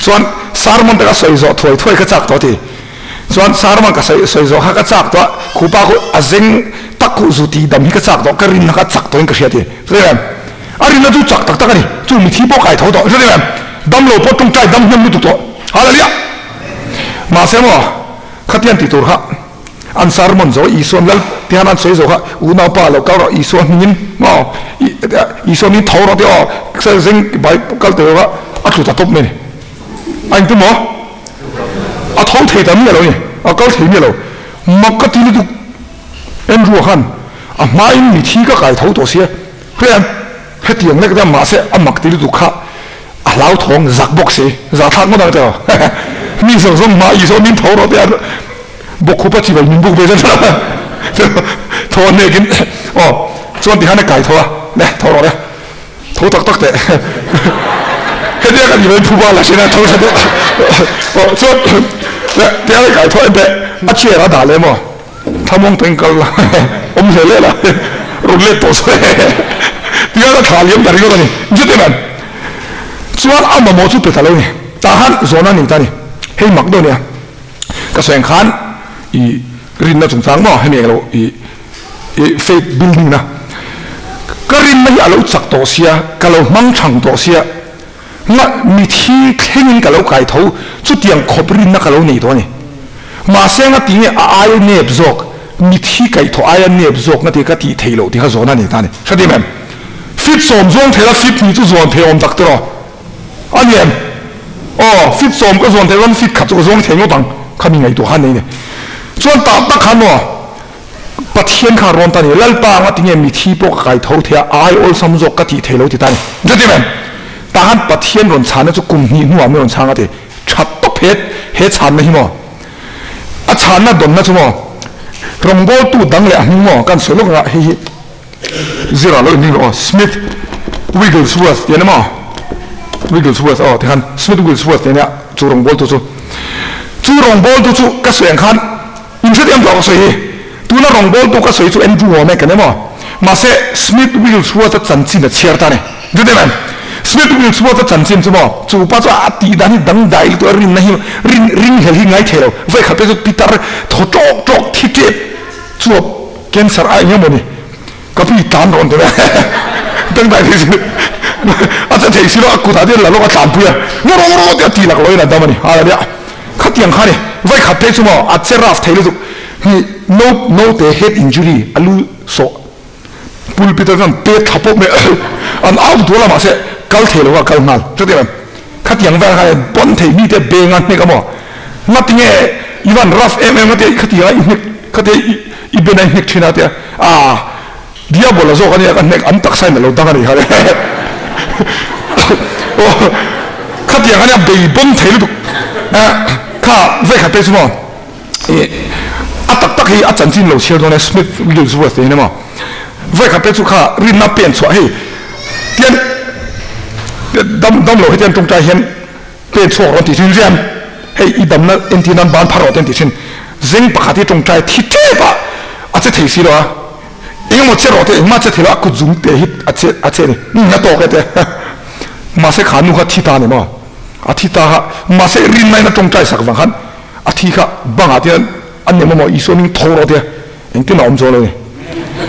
chuan sermon te ka sawi zawh thuai thuai ka chak tawh ti Chuan sermon ka sawi sawi zawh kha ka chak tawh a, khupa khu a zeng tak khuh zu tih dam hi ka chak tawh, ka rinna kha chak tawhin ka hria ti. Hre em? A rinna chu chak tak tak a ni, chu mithi pawh kai tho tawh, hre em? Dam lo pawh tawngtai dam hnem lutuk tawh. Hallelujah! Mahse maw, khatiang tih tur kha an sermon zo, Isuan Lal tihan an sawi zo kha, unaupa lo kal rawh Isua hmingin maw, Isua hmingin tho rawh tih aw, zeng bai kal teh kha a tlu ta tawp mai a ni. A engtin maw? A tho thei ta miah lo ni, a kal thei miah lo. Mak ka ti lutuk Andrew a khan a hmain mithi ka kai tho tawh sia. Hriat hetiang lek deuh mahse a mak ti lutuk kha a hlauthawng zak bawk si, zahthlak ngawt ang tiraw. Mi zawng zawng hma Isua min tho rawh tih a bawkkhup a chibai min buk ve zan tho a hnekin aw chuan tikhan a kai tho a, le tho rawh le. Tho tak tak teh. Hetia kan ivan phuba la sena tho tha o chuan tia kai tho ente a chair a dah le maw thamong teng kal la om hle le la run le to so tia ka tha liam ta ringot ani jute man chuan a mamawh chu pe ta lo ni tah khan zawhna nei ta ni hei mak deuh nia ka sawi ang khan i rinna chungchang maw hemi englo i i faith building na ka rinna hi a lo chak tawh sia ka lo hmang thang tawh sia nga mithi thlengin ka lo kai tho chutiang khawp rinna ka lo nei tawh a ni mahse nga tinge a aia nep zawk mithi kaih thawh aia nep zawk nga ti ka tih theih loh tih kha zawhna a nei ta a ni hre em fit sawm zawng thei la fit hnih chu zawn thei awm tak tiraw a ni em aw fit sawm ka zawn thei chuan fit khat chu ka zawng thei ngawt ang kha mi ngaihtuah kha nei ni chuan tah tak khan maw Pathian kha rawn ta ni, Lalpa anga tinge mithi pawh ka kai tho thei a, ai awlsam zawk ka tih thei lo ti ta ni. Chuti men, tah khan Pathian rawn chhanna chu kum hnih hnuah min rawn chhang a ti. Tha tawp he he chhanna hi maw? A chhanna dawnna chu maw? Rawngbawltu dang leh a hming maw? Kan sawi lawk anga hei hi zira lo inring rawh aw, Smith Wigglesworth tih a ni maw? Wigglesworth aw tikhan Smith Wigglesworth tih a nia chu rawngbawltu chu. Chu rawngbawltu chu ka sawi ang khan In hrethiam tawh ka sawi hi. Tuna rawngbawltu ka sawi chu Andrew Womack a ni maw? Mahse, Smith Wigglesworth-a chanchin a chhiar ta a ni. Chuti em? Smith Wigglesworth-a chanchin chu maw? Chu pa chu a tih dan hi dangdai lutuk a, rinna hi rin ringhlel hi ngai thei lo. Vawikhat te chu pitar thaw tawk tawk thi tep chuap cancer a eng emaw ni? Ka pi tlan rawn ti ve. Dangdai thei si a che thei si lo, a kutah te la lawk a tlanpui a, ngaw rawh ngaw rawh tia ti lak loin a dam a ni. Hallelujah. Khatiang kha ni, vawikhat phei chu maw a che rough thei lutuk hi no note head injury a lu sawh pulpit atang pet thla pawp mai an au dual a mahse kal thei lo a kal nghal chuti em khatiang vel khan bon thei mite beng a hnek a maw ngatinge i van rough em em ngatia khatiang a i hnek khatia i ben a i hnek thin a tia ah diabol a zawk ania ka hnek an taksa in a lo dang a ni kha le khatiang ania bei bawm thei lutuk kha vekhat te chu maw a tak tak hi a chanchin lo chhiar dawn e Smith Wigglesworth te hi emaw vekhat te chu kha rinna pen chhuah hei tian dam dam lo hetian tawngtai hian pen chhuak rawn ti thin rian hei i damna entir nan ban phar rawh te an ti thin zeng pakhat hi tawngtai thi tep a a che thei si lo a Engemaw che rawh te engmah che thei lo a kut zum te hi a che a che ni na tawk e te mahse kha nu kha thi ta ni maw a thi ta kha mahse rinna in a tawngtai sak vang khan a thi kha bangah te hian an nem amaw Isua hming tho rawh te engtin a awm chuang lo ni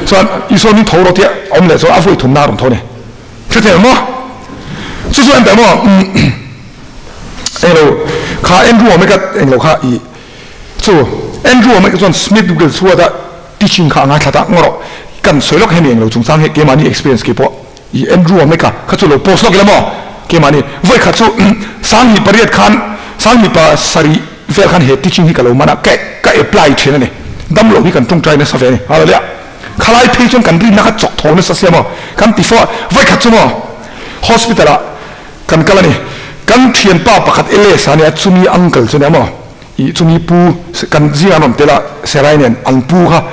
chuan Isua hming tho rawh te a awm leh chuan a vawi thumna a rawn tho ni hre thei maw chu chu en teh maw englo kha Andrew awm e ka englo kha i chu Andrew awm e ka chuan Smith Wigglesworth a Teaching kha a ngaithla ta ngaw rawh. Kan sawi lawk hemi englo chungchang hi keimahni experience kei pawh i Andrew Wameka kha chu lo post lawk ila maw keimahni vawi khat chu Sanghnih pariat khan Sanghnih pa sarih vel khan he teaching hi ka lo man a ka ka apply thin a ni damlo hi kan tawngtai nasa ve a ni hallelujah khalai phei chuan kan rinna kha chawk tho nasa sia maw kan ti fo a vawi khat chu maw hospital ah kan kal a ni kan thianpa pakhat LS a nia chumi uncle chu nia maw Ih chumi pu kan zingah an rawn tel a, Serai nen an pu kha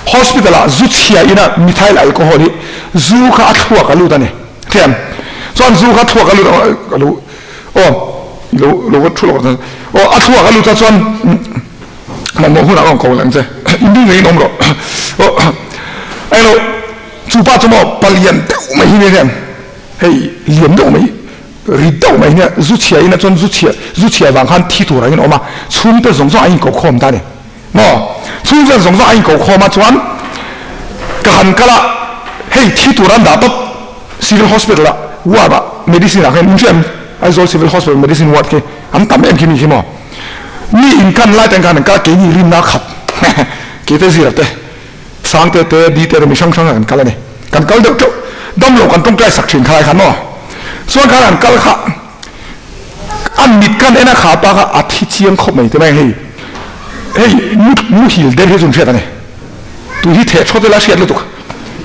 hospital ah zu chhia in a methyl alcohol hi zu kha a thluak a lut a ni thiam chuan zu kha thluak a lut a lo aw lo lo va thu lawk aw a thluak a lut a chuan mamawh hunah rawn ko leh ang che in ring rengin awm rawh aw englo chu pa chu maw palian deuh mai hi nia hian hei lian deuh mai Ri deuh mai nia zu chhia ina chuan zu chhia zu chhia vang khan thi tur angin awm a, chhungte zawng zawng a inko khawm ta a ni maw? Chhung vel zawng zawng a inko khawm a chuan ka han kal a, hei thi tur an dah tawp Civil Hospital ah ward ah medicine ah khan in hria em? Aizawl Civil Hospital medicine ward khi an tam em khi mi khi maw? Mi in kan lai te khan an kal a keini rinna a khat keite zira te Sangte te Dite te mi hrang hrang ah kan kal a ni. Kan kal deuh teuh. Damlo kan tawngtai sak thin khalai khan maw. Chuan khan an kal kha an mit kan en a kha pa kha a thi chiang khawp mai te mai hei hei mu muhil der hi chu an hriat a ni. Tu hi theh thawt ila hriat lutuk.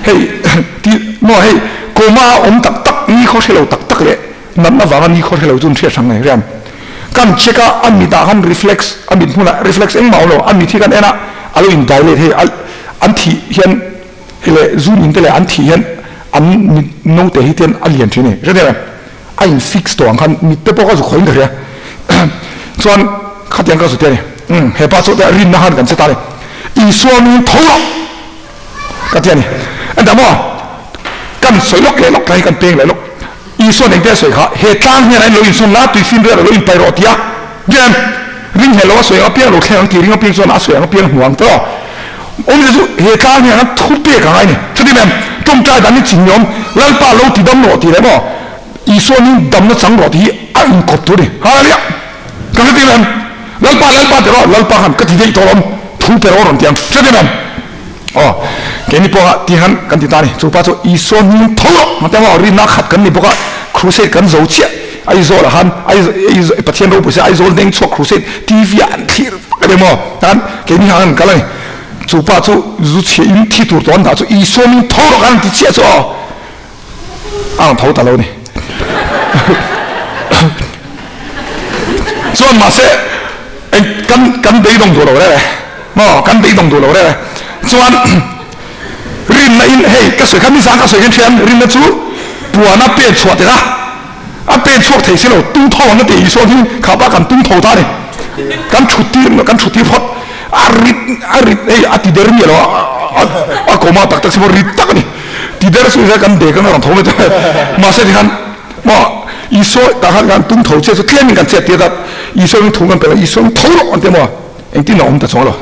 Hei ti maw hei coma a awm tak tak ni khaw hrelo tak tak leh natna vanga ni khaw hrelo chu an hriat hrang mai rian. Kan check a, a mitah khan reflex, a mit hmunah reflex engmah a awm lo, a mit hi kan en a, a lo in dilate hei an thih hian hei leh zun in te leh an thih hian an mit naute hi te hian a lian thin a ni, hre teh em? A in fix tawh ang khan mit te pawh kha zu khawiin ka hria. Chuan khatiang ka zu ti a ni. Umm hepa chu rinna khan kan che ta a ni. Isua min tho rawh ka ti a ni. Engtah maw kan sawi lawk leh lawk tlai hi kan peng leh lawk. Isua'n engte a sawi kha he tlang hian a in lo insawn la tui fin riat a lo inpai rawh ti a. Ringhel ringhel lo a sawi ang apiang lo thleng ang tih ring apiang chuan a sawi ang apiang hmu ang tawh. Awmzia chu he tlang hian a thu pek a ngai ni. Chuti mem tawngtai dan hi chinniawm Lalpa lo ti dam rawh tih leh maw Isua nin damna chang rawh tih hi a inkawp tur a ni. Hallelujah! Ka hre ti mem Lalpa Lalpa ti rawh Lalpa khan ka ti daih tawh lawm thu pe rawh rawn ti ang. Chuti mem aw keini pawha ti han kan ti ta a ni. Chupa chu Isua nin tho rawh ang te maw rinna khat kan ni bawk a crusade kan zo chiah. Aizawl ah khan Aizawl Pathian ropui se Aizawl deng chhuak crusade TV ah an thlir vak a ni maw? Tan keini khan an kal a ni. Chu pa chu zu chhia in thi tur tawh an dah chu Isua min tho rawh khan an ti chiah chu aw a rawn tho ta lo a ni. Chuan mahse eng kan kan beidawng duh lo reng e maw kan beidawng duh lo reng e chuan Rinna in hei ka sawi kha nizan ka sawi khan hrian rinna chu puan a pen chhuah tir a, a pen chhuak thei si lo tung tho ang a ti Isua hi kha pa kan tung tho ta a ni kan thut tir kan thut tir phawt a rit a rit hei a ti der miah lo a a kawma tak tak si maw rit tak a ni ti der chu kan dek ang a rawn tho mai ta mahse tikhan maw Isua tah khan kan tung tho chiah chu tlem in kan chet tir ta Isua in thu kan pe lo Isua in tho rawh an ti maw. Engtin a awm ta chuang lo.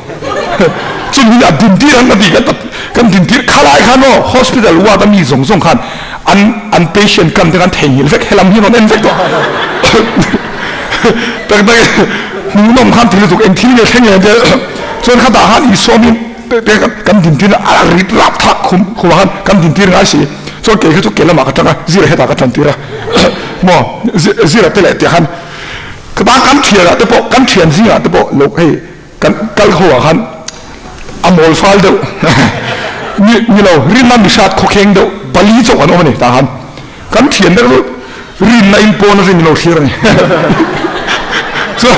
Chumi a dintir an ti kan kan dintir khalai khan aw hospital ward a mi zawng zawng khan an an patient kan te khan theihnghilh vek helam hi an rawn en vek tawh. Tak tak hmuhnawm khan thil lutuk eng thil nge thleng leh tia chuan khatah khan Isua mi te kan dintir a rit rap thak khum khumah khan kan dintir ngai si chuan kei kha chu ke lamah ka tang a zira hetah ka tan tir a maw zira te leh tih khan Ka tan kan thian ah te pawh kan thian zing ah te pawh lo hei kan kal ho ah khan a mawl fal deuh ni ni lo rinna mihrat khawkheng deuh pali chauh an awm a ni tah khan kan thian te chu rinna in pawn a rin lo thlir a ni chuan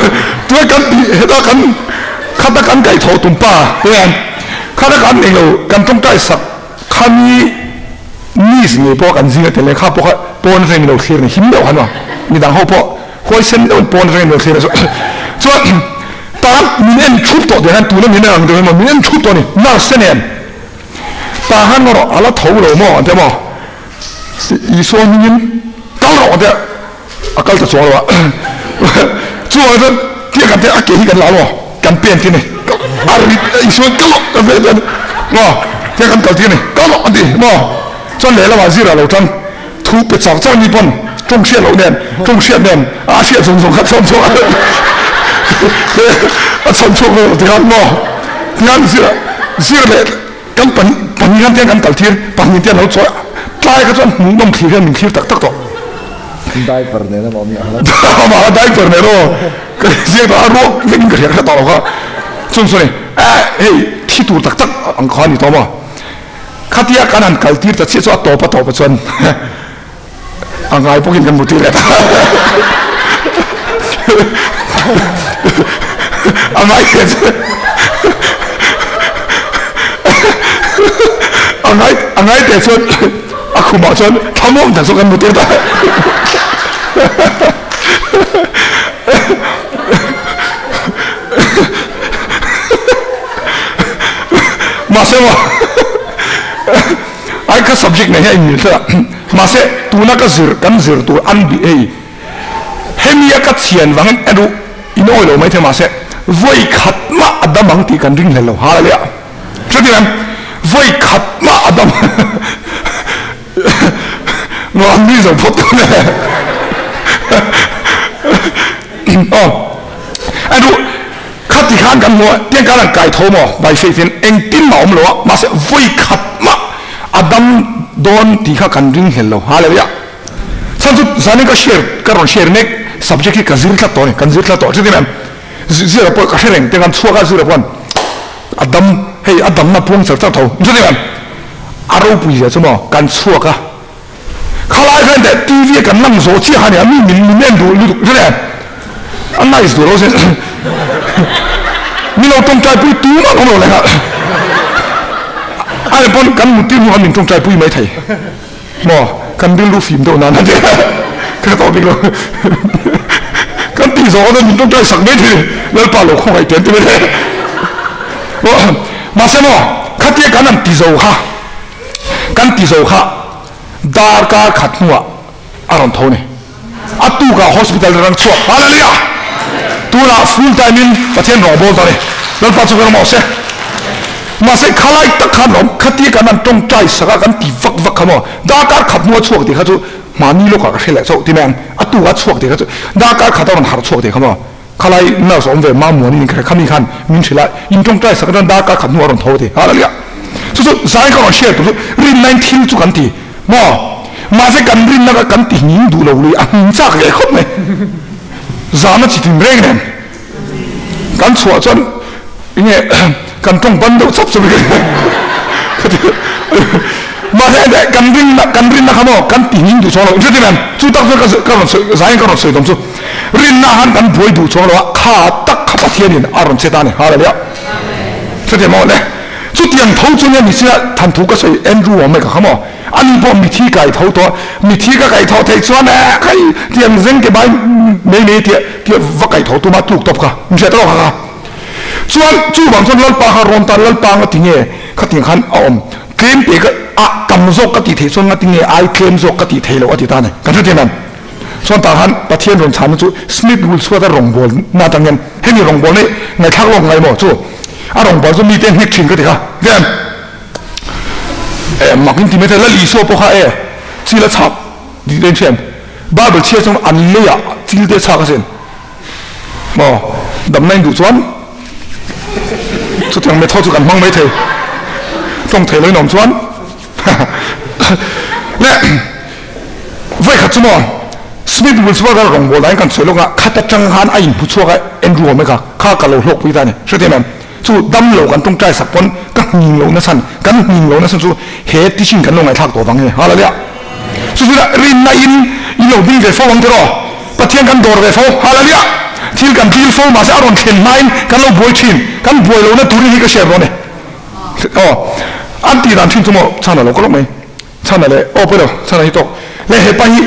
chuan kan tih heta kan khata kan kaihthawh tum pa te hian khata kan englo kan tawngtai sak Khami news ngei pawh kan zing a tel e, kha pawh kha pawn atangin min lo thlir a ni, him deuh khan aw, midang ho pawh huaisen deuhin pawn atangin min lo thlir a, chuan tan min en thup tawh tih khan tuna min en ang deuh emaw min en thup tawh a ni, nurse te nen tah khan erawh a la tho lo maw an ti a maw, Isua hmingin kal rawh an ti a, a kal ta chuang lo a, chuvangah chuan tia kan tia a ke hi kan la maw kan pen tir a ni a rit Isua kal rawh kan pen tir a ni maw tia kan kal tir a ni kal rawh an ti maw chuan lehlamah zira lo tang thu pe char char mi pawn tawng hriat loh nen tawng hriat nen a hriat zawng zawng kha chhawn chhuak a chhawn chhuak lo ti khan maw tihian zira zir leh Kan pahnih han tiang kan kal thir, pahnih te an lo chawi a, tlai kha chuan hmuhnawm thlir hian min thlir tak tak tawh. Diaper nen a awm leh a. A diaper nen aw, ka ziak dah a ruak vek in ka hria ka hre tawh lo kha. Chung chuan hei, eh hei thi tur tak tak ang kha a ni tawh maw. Khatia kan han kal tir ta chiah chu a tawp a tawp ah chuan a ngai bawkin kan hmu tir leh ta. A ngai leh chu a ngai a ngai teh chuan a khumah chuan thlamuang tak chu kan hmu tir ta. Mahse maw Ai ka subject nei hi a inmil tlat a, mahse tuna ka zir kan zir tur an bih hei hemi a ka chhian vangin en u in awi lo maithei mahse vawi khat mah a dam ang tih kan ring hlel lo hallelujah chutin em vawi khat mah a dam nuam mi zo phawt tawh le aw en u Khati khan kan hmu a, tiang khan an kai tho maw? By faith in engtin mah awm lo a, mahse vawi khat mah a dam dawn tih kha kan ring hlel lo. Hallelujah! Chhan chu zanin ka share, ka rawn share mek subject hi ka zir tlat tawh a ni, kan zir tlat tawh. Chutin em? Zira pawh ka hre reng, tiang khan chhuak a zira pawh a dam, hei a damna puang char char tho. Chutin em? A ropui zia chu maw kan chhuak a, Khalai khan teh TV a kan lang zawh chiah kha nia mi min min en duh lutuk hre em a nice duh lo sin mi lo tawngtai pui tu mah awm lo leh kha a ni pawn kan mutir hnu khan min tawngtai pui mai thei maw kan rilru fim deuh nan a tia. Ka to bik lo. Kan ti zo ka min tong tai sak mai thi. Lal pa lo khong ai ten ti me. Ma se mo khatia kan an ti zo kha. Kan ti zo kha. Dar kar khat nuwa aron tho ni. Atu ka hospital rang chuak. Hallelujah. Tuna full time in Pathian rong bol ta ni. Lal pa chu ka mo se. Ma se khalai tak khan om khatia kan an tong tai saka kan ti vak vak khamo. Dar kar khat nuwa chuak ti kha chu ma ni lo ka hrele chau ti meng atu ka chuak ti kha chu dar kar khat aron har chuak ti khamo. Khalai na som ve ma muani ni kha khami khan min thila in tong tai saka dar kar khat nuwa ron tho ti. Hallelujah. Chu chu zai ka ron share tu rin nine thil chu kan ti mo ma se kan rin na ka kan ti ning du lo lui a hing chak ve khop mai zana chi tin reng nen kan chua chuan nge kan tong ban deuh chap chap ma se de kan rin na khamo kan ti ning du chong lo chu ti men chu tak chu ka ron zai ka ron soi dom chu rin na han kan boi du chong lo kha tak kha Pathianin a ron che ta ni. Hallelujah. Chu ti mo le chu tiang tho chu ne ni sia than thu ka soi Andrew wa mai ka khamo ani po mi thi kai tho to mi thi ka kai tho thei chuan khai tiang zeng ke bai mei mei ti ti va kai tho tu ma tluk top kha mi se to kha chuan chu wang chuan lal pa kha ron ta lal pa nga ti nge kha tiang khan a om tlem te ka a tam zo ka ti thei chuan nga ti nge ai tlem zo ka ti thei lo a ti ta ne kan thu tian chuan ta han Pathian ron chan chu Smith rul chua ta rong bol na tangen hemi rong bol nei ngai thak long ngai mo chu a rong bol chu mi te hnek thin ka ti kha dem makin ti me te la li so po kha e chi la chap di den chen Bible chia chung an leya chil te cha ka sen mo dam nai du chuan chu tiang me tho chu kan mang mai thei tong thei loi nom chuan le vai kha chu mo Smith Wigglesworth rong bol dai kan soi longa khata chang han a in pu chuaka Andrew me kha kha ka lo hlok pui ta ni hre te mem chu dam lo kan tong trai sak pon ka hning lo na san kan hning lo na san chu he teaching kan lo ngai thak to wang he. Hallelujah. Chu chu rin na in in lo ding ve fo wang te ro Pathian kan dor ve fo. Hallelujah. Thil kan dil fo ma se aron thlen main kan lo boi thin kan boi lo na turi hi ka share ro ne oh an ti dan thin chu mo chana lo ko lo mai chana le o pe lo chana hi tok le he pa hi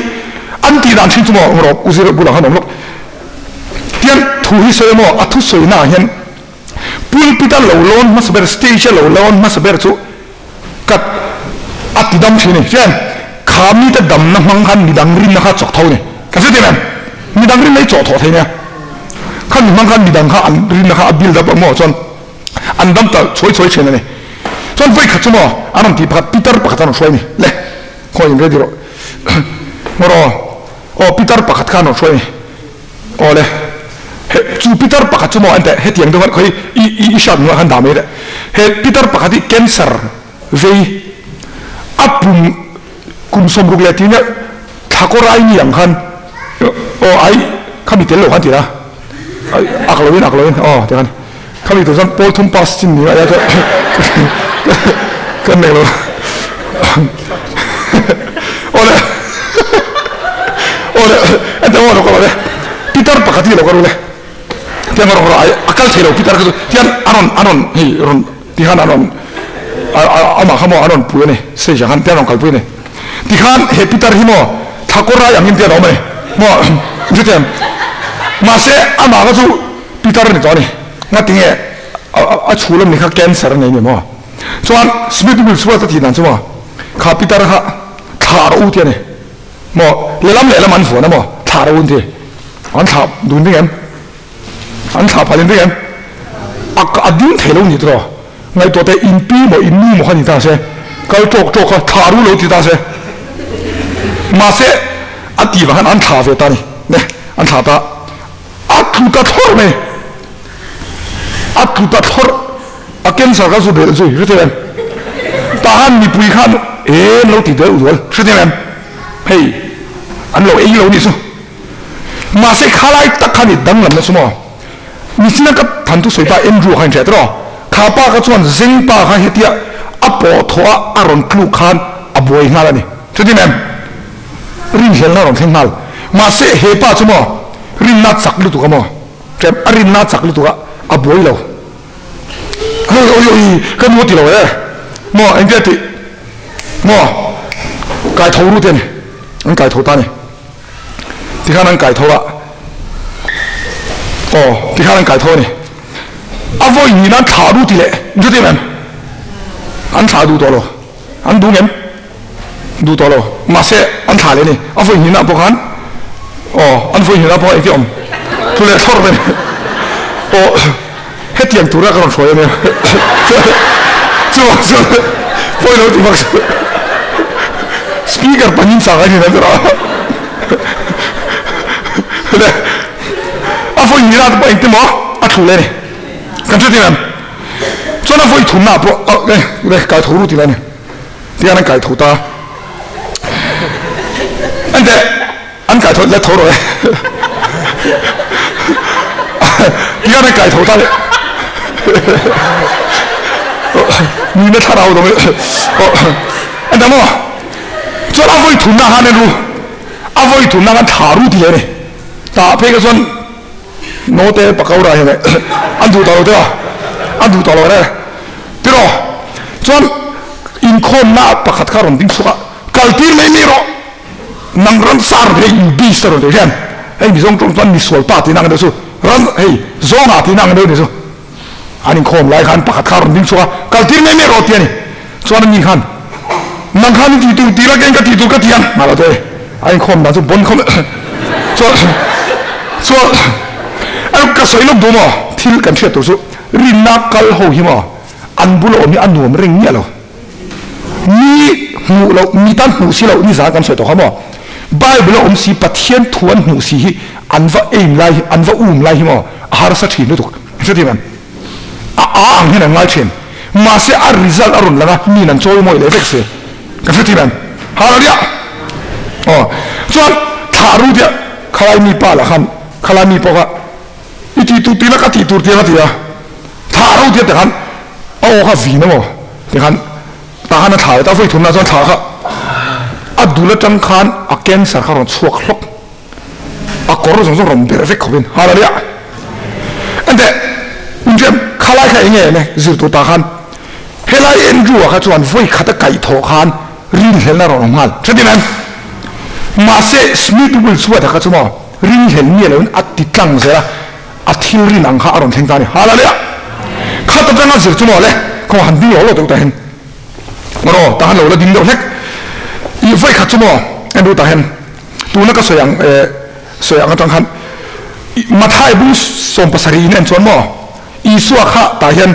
an ti dan thin chu mo ro uzir bula han om lo tian thu hi soi mo a thu soi na hian pulpit a lo lon hmasa ber stage a lo lon hmasa ber chu kat a ti dam thin ni hian kha mi te dam na hmang khan midang rin na kha chok tho ni ka hre ti mem midang rin nei chaw tho thei nia khan mi hmang khan midang kha an rin na kha a build up mo chuan an dam ta choi choi thin ani chuan voi khat chu mo an rawn ti pakhat Peter pakhat an rawn hruai ni le khaw in ready ro ngawr aw Peter pakhat kha an rawn hruai ni aw le he chu Peter pakhat chu mo an te he tiang deuh khan khoi i i i hriat nuah khan dah mai le he Peter pakhat hi cancer vei a pum kum som ruk le ti nia thakawr ai ni ang khan aw ai khami tel lo khan ti la ak loin aw ti khan khami tu chuan pawl thum pass chin ni a kan nei lo aw le aw le ente aw lo ka lo le Peter pakhat hi lo ka ru le tiang rawng rawng ai akal thei lo Peter kha chu tian aron aron hei ron ti khan aron ama kha mo aron pui ani stage ah khan tian rawng kalpui ani ti khan he Peter hi mo thakawr rai angin tian a awm ani mo chu tian mahse ama kha chu Peter ani tawh ani nga tinge a chhul ani kha cancer ani ni mo chuan Smith Wigglesworth a tih dan chu mo kha Peter kha thla rawh u ti ani mo lehlam lehlam an vuan a mo thla rawh u an ti an thla dun ding em an thla phalin ding em a ding thei lo ni tawh ngai tawh te in pi mo in nu mo kha ni ta se kal tawk tawk kha thla ru lo ti ta se mahse a ti vang khan an thla ve ta ni ne an thla ta a tlu ta thlawr mai a tlu ta thlawr a cancer kha chu belh zui hre thei em ta han mipui khan e lo ti deuh dual hre thei em hei an lo ei lo ni chu mahse khalai tak khan i danglam na chu maw mi china ka than tu soi pa Andrew khan hriat rawh kha pa kha chuan zeng pa kha hetia a pawh thaw a a rawn tluk khan a buai nghal ani chutin em rin hlel na rawn thleng nghal mahse he pa chu maw rin na chak lutuk a maw ṭem a rin na chak lutuk a a buai lo oi oi oi ka nu ti lo e maw engtia ti maw kai tho ru te ani an kai tho ta ani. Tikhan an kai tho a. Aw, tikhan an kai tho a ni. A vawi hnih nan thlah duh ti leh, in hre thei em? An thlah duh tawh lo. An duh ngem? Duh tawh lo. Mahse, an thlah leh a ni. A vawi hnihna pawh khan, aw, an vawi hnihna pawh engtin awm? Thu leh thlawr mai. Aw, hetiang tura ka rawn hruai a nia. Chuvang chuan pawi lo ti vak chu speaker pahnih chak a ni na tura. Le, a vawi hnihna te pawh engtin maw a thlu leh a ni. Kan hre thei em? Chuan a vawi thumna pawh, le, le, kai tho ru ti la a ni. Tihian an kai tho ta. Enteh, an kai tho, let tho rawh e. Tihian an kai tho ta le. Nihna thlarau dawng e. Enteh maw? Chuan a vawi thumna khan en ru. A vawi thumna khan thla ru ti leh a ni. Tah phei kha chuan Note pakora hian an duh tawh lo te a, an duh tawh lo e. Tiraw? Chuan inkhawmna pakhat kha rawn ding chhuak a, kal tir mai mai rawh, nang ran sar hei in beast a rawn ti hian, hei mizawng tawng chuan misual pa tihna ang deuh chu, ran hei zawnga tihna ang deuh ni chu. An inkhawm lai khan pakhat kha rawn ding chhuak a, kal tir mai mai rawh ti a ni. Chuan ani khan, nang khan i tih tur tih la keng ka tih tur ka ti ang, mah lo te, a inkhawm dan chu bon khawm chuan chuan a ka sawi lawk duh maw, thil kan hriat tur chu rinna kal ho hi maw an bula awm hi a nuam reng miah lo. Mi hmuh loh, mi tan hmuh si loh nizan kan sawi tawh kha maw, Bible a awm si Pathian thu an hmuh si hi an va aim lai hi, an va um lai hi maw a harsa thin lutuk. Hrethiam em? A a ang hian an ngai thin. Mahse a result a rawn lang a, miin an chawi mawi leh vek si. Kan hrethiam em? Hallelujah! Aw, chuan thlah ru tia khalai mi pa lah khan, khalai mi pawh kha i tih tur tih la ka tih tur tiang a ti a, thlah ru tia tikhan a aw kha vin emaw tikhan tah khan a thlah leh ta, vawi thumna chuan thlah kha a dul atang khan a cancer kha a rawn chhuak hlawk. A kawr zawng zawng rawn berh vek khawpin Hallelujah! Enteh, inrem, khalai kha enge eng e zir tur tah khan helai Andrew-a kha chuan vawi khat a kaih thawh khan rinhlelna rawn awm nghal. Hretin em? Mahse Smith Wigglesworth-a kha chu maw rinhlel miah loin a ti tlang zel a, a thil rin ang kha a rawn thleng ta a ni. Hallelujah! Khat atanga zir chu maw le, khaw han ding lo lo deuh ta hian rawh, tah han lo la ding deuh hlek. I vawi khat chu maw Andrew tah hian Tuna ka sawi ang eh sawi ang atang khan Mathai bung 70 in en chuan maw Isua kha tah hian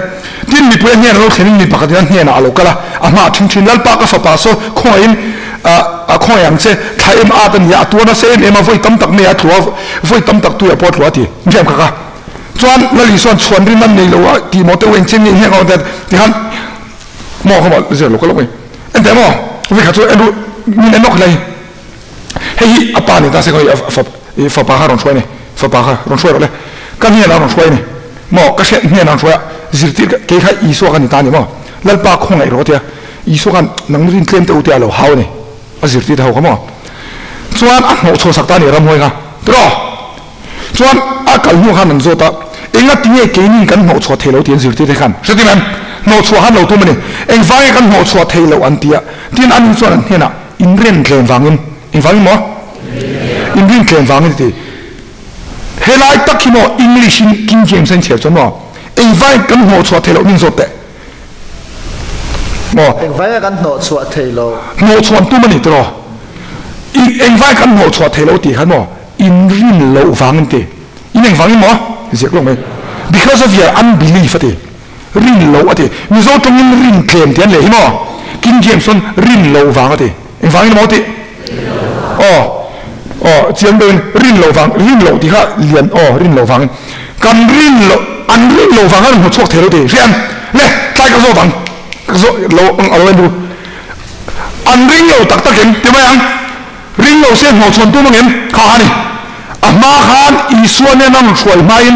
tin mipui a hnenah lo thlenin mi pakhat in a hnenah a lo kal a, a hma thin thin Lalpa ka fapa saw khawngaihin ah a khawngaih ang che thla em at a ni a, a tuar nasa em em a vawi tam tak mai a tlu a vawi tam tak tuiah pawh a tlu a ti hriam kha kha chuan Lal Isua'n chhuan rin an nei lo a tih maw te u engchen nge i hnek ang ti khan maw kha maw zir lo ka lo mai enteh maw vekha chu en ru min en lawk hlei. Hei hi a pa ni ta se khawi a fapa kha rawn hruai a ni, fapa kha rawn hruai rawh le, ka hnenah rawn hruai a ni maw, ka hriat hnenah rawn hruai a, zirtir kei kha Isua ka ni ta a ni maw, Lalpa khawngaih rawh tia Isua khan nang rin tlem te u tia a lo hau a ni, a zirtir te ho kha maw, chuan a hnawh chhuah sak ta a ni ramhuai kha tiraw, chuan a kal hnu khan an zawt a, enga tinge keinin kan hnawh chhuah thei lo ti an zirtir te khan hre tin em, hnawh chhuah han lo tum a ni, engvange kan hnawh chhuah thei loh an ti a, tin ani chuan an hnenah. Inrin tlem vangin, engvangin maw? Inrin tlem vangin a ti. Helai tak hi maw English in King James a inchhiar chuan maw engvangin kan hnawhchhuah theih loh min zawt teh maw? Engvangin kan hnawhchhuah theih loh? Hnawhchhuah an tum a ni tiraw? Engvangin kan hnawhchhuah theih loh tih khan maw inrin loh vangin ti. In engvangin maw? Ziak lawk mai. Because of your unbelief a ti. Rin loh a ti. Mizo tawngin rin tlem tih an leh hi maw? King James chuan rin loh vang a ti. Engvangin maw tih? Aw, aw, chiang deuhin rin loh vang, rin loh tih kha lian, aw, rin loh vangin. Kan rin loh, an rin loh vang an hmu chhuak thei lo ti. Hriat? Le, tlai ka zawt ang. Ka zawt lo ang a lo en du. An ring lo tak tak em? Ti mai ang. Ring lo se hnawhchhawn tum angem? Kha a ni. A hma khan Isua nen an rawn hruai hmain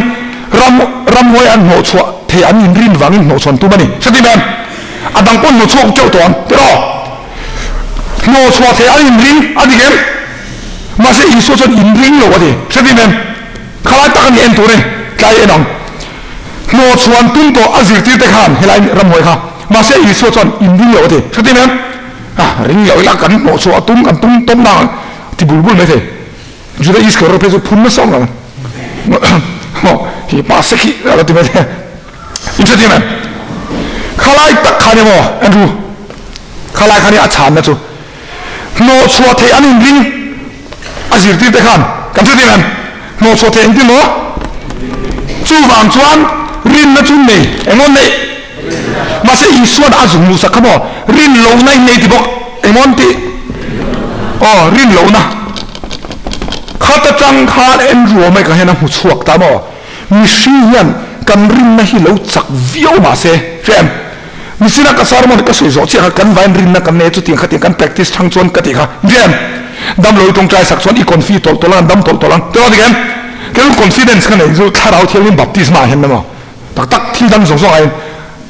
ram ramhuai an hnawhchhuah thei an inrin vangin hnawhchhawn tum a ni. Hretin em? A dang pawh hnawhchhuak teuh tawh ang. Tiraw? Hnawhchhuah thei an inring a dik em? Mahse Isua chuan inring lo a ti. Hretin em? Khalai tak a ni en tur e. Tlai en ang. Hnawhchhuan tum tawh a zirtirte khan helai ramhuai kha. Mahse Isua chuan inring lo a ti. Hretin em? A ring lo ila kan hnawhchhuah tum kan tum tawp nang ti bul bul mai thei. Juda Iskariot phei chu phun nasa awm lo maw hi pa se khi a lo ti mai thei in hre thiam em khalai tak khan emaw Andrew khalai khan hi a chhanna chu hnawhchhuah theih an inring a zirtir te khan kan hre thiam em hnawhchhuah theih engtin maw chuvang chuan rinna chu nei engmaw nei mahse Isuan a zung luhsak kha maw rin lohna in nei ti bawk engmaw an tih aw rin lohna khat atang khan Andrew awm mai ka hian a hmu chhuak ta maw mihring hian kan rinna hi lo chak viau mahse hre em Misina ka sermon ka sawi zawh chiah kha kan vain rinna kan nei a chutiang khatiang kan practice thang chuan ka tih kha hre em damlo i tawngtai sak chuan i confi tawlh tawlh ang dam tawlh tawlh ang tiraw dik em kei chu confidence ka nei chu thlarau thianghlim baptisma ah hian na maw Tak tak thil dang zawng zawng aiin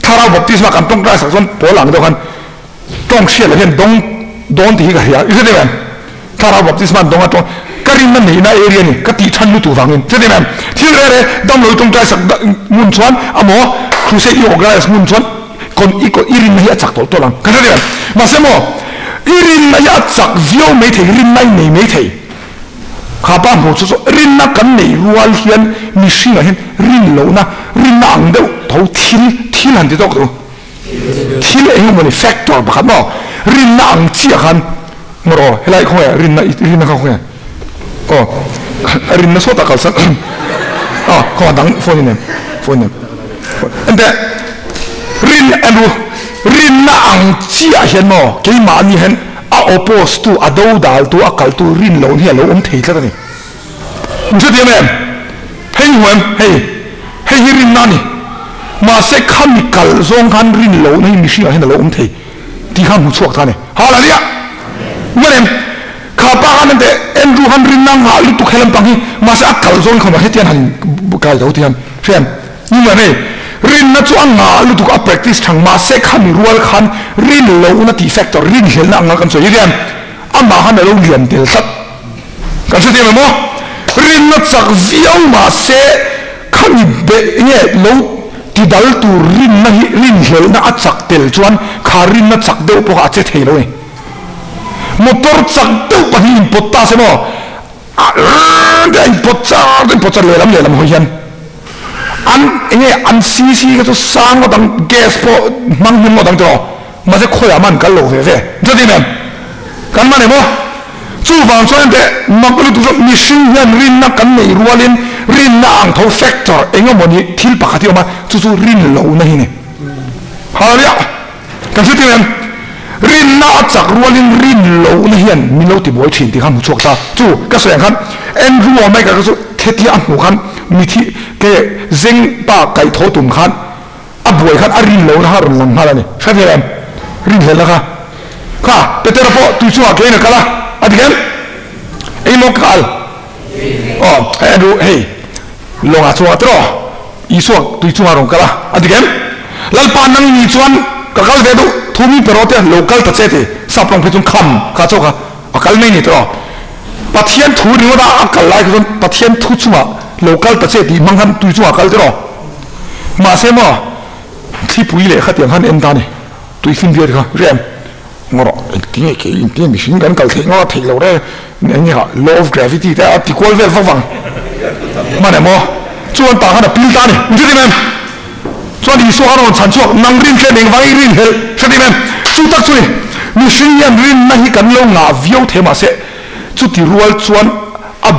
thlarau baptisma kan tawngtai sak chuan pawl ang deuh khan tawng hriat loh hian dawng dawn tih hi ka hria. I hre deuh em? Thlarau baptisma an dawng a tawng ka rinna neihna area ni ka tih than lutuk vangin. Hre deuh em? Thil reh reh damlo i tawngtai sak ngun chuan amaw crusade i organize ngun chuan kon i i rinna hi a chak tawlh tawlh ang. Ka hre deuh em? Mahse maw i rinna hi a chak viau maithei rinna i nei maithei. Kha pa hmuh chu chu rinna kan neih rual hian mihringah hian rin lohna, rinna ang deuh tho thil, thil han ti tawk tawh u. Thil eng emaw ni factor pakhat maw? Rinna ang chiah khan maw rawh helai khawnge rinna rinna kha khawnge aw rinna sawtah kalsan aw khawnga dang phone in em phone in em enteh rin en ru rinna ang chiah hian maw keimahni hian A oppose tu, a dodal tu, a kal tu rin loh hi a lo awm thei tlat a ni. In hrethiam em? Hei hmu em? Hei, hei hi rinna a ni. Mahse khami kal zawng khan rin lohna hi mihringah hian a lo awm thei tih kha hmu chhuak ta a ni. Hallelujah! Hman em? Kha pa khan ente Andrew khan rinna nghah lutuk he lampang hi, mahse a kal zawng khan hetiang han kai lo ti hian hria em? Ni mai mai, rinna chu a ngah lutuk a practice thang mahse khami rual khan rin lohna tih factor, rinhlelhna anga kan sawi hian amah khan a lo lian tel tlat. Kan hrethiam em aw? Rinna chak viau mahse khami be nge lo ti dal tur rinna hi rinhlelhna a chak tel chuan kha rinna chak deuh pawh kha a che thei lo a ni. Motor chak deuh pahnih inpawt ta se maw? A a inpawt char a inpawt char lehlam lehlam hawi hian an enge an cc kha chu sang ngawt ang gas pawh hmang hnem ngawt ang tiraw mahse khawiah mah an kal lo ve ve chuti em kan man emaw chuvang chuan teh mak lutuk chu mihring hian rinna kan neih rualin rinna ang tho factor eng emawni thil pakhat hi a awm a chu chu rin lohna hi a ni hallelujah. Kan hre tir em? Rinna a chak rualin rin lohna hian min lo tibuai thin tih kha hmu chhuak ta. Chu ka sawi ang khan Andrew Omega kha chu hetia a hmuh khan mithi ke zeng pa kaih tho tum khan a buai khan a rin lohna kha a rawn lang nghal a ni. Hre tir em? Rinhlelhna kha. Kha Petera pawh tui chungah kein a kal a, a ti khem? Engmaw ka kal? Aw, hei Andrew hei lawngah chungah tiraw? Isua tui chungah rawn kal a, a ti kem? Lalpa nang ni chuan ka kal ve duh, thu mi pe rawh te, lo kal ta che ti. Sap rawng phei chuan kham kha chaw kha a kal mai ni tawh. Pathian thu ringawt a a kal lai kha chuan Pathian thu chungah lo kal ta che tih hmang khan tui chungah a kal tiraw. Mahse maw thlipui leh khatiang khan en ta ni, tui finbiat kha rem ngaw rawh, engtinge kei engtinge mihring kan kal theih ngaw a theih loh reng eng nge kha law of gravity te a ti kual vel vak vang hman em aw chuan tah khan a pil ta a ni in hre tim em chuan Isua khan a rawn chhan chhuak nang rin tlem eng vang i rin helh hre tim em chu tak chu ni mihring hian rinna hi kan lo ngah viau thei mahse chuti rual chuan a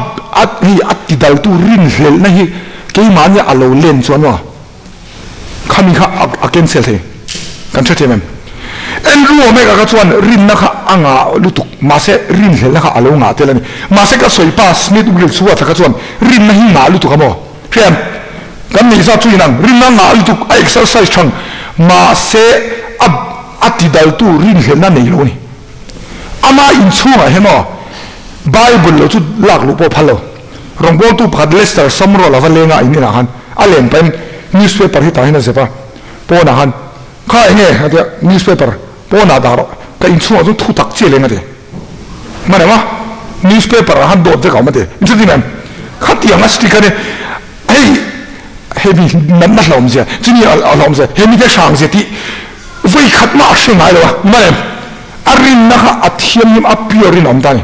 a hei a ti daltu rin hlelhna hi keimahni a lo len chuan maw Khami kha a cancel thei. Kan hre thiam em? Andrew Omega kha chuan rinna kha a ngah lutuk, mahse rinhlelhna kha a lo ngah tel a ni. Mahse ka sawi pa Smith Wigglesworth kha chuan rinna hi ngah lutuk a maw? Hria em? Kan neih zat chu inang, rinna ngah lutuk a exercise thang, mahse a a tidaltu rinhlelhna nei lo a ni. Ama inchhungah hian maw Bible lo chu lak luh pawh phal lo. Rawngbawltu pakhat Lester Sumrall a va leng a in inah khan a len pahin newspaper hi tah hian a zep a, pawnah khan kha eng nge a ti a, newspaper pawnah dah rawh ka inchhungah chuan thu tak chiah leng a ti. Hman em a newspaper ah khan dawt vek a awm a ti. Inchhuntin em? Khatiang a stick a ni hei hei mi natna hlauhawm zia chumi a hlauhawm zia he mite hrang zia tih vawi khat mah a hre ngai lo a, hman em? A rinna kha a thianghlim a pure in a awm ta a ni.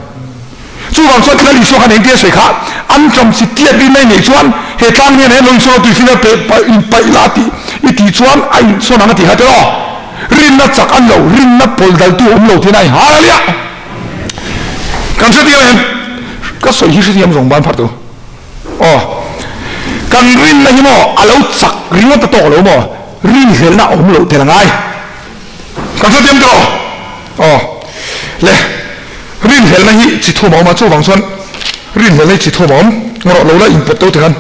Chu vang chuan Lal Isua khan engtia sawi kha an ṭam chi tiat rin a inneih chuan he tlang hian he lawng sawn tui fina pe in paih la tih i tih chuan a insawn ang a ti kha tiraw? Rinna chak an lo, rinna pawl daltu awm lo tiin a inhal a nia. Kan hrethiam em? Ka sawi hi hrethiam zawng ban phar tu. Aw. Kan rinna hi maw a lo chak ringawt a tawk lo maw? Rinhlelhna a awm loh tel a ngai. Kan hrethiam tiraw? Aw. Le. Rinhlelhna hi chi thum a awm a, chuvang chuan rinhlelhna hi chi thum a awm. Ngarawh lo la inpawt deuh tikhan.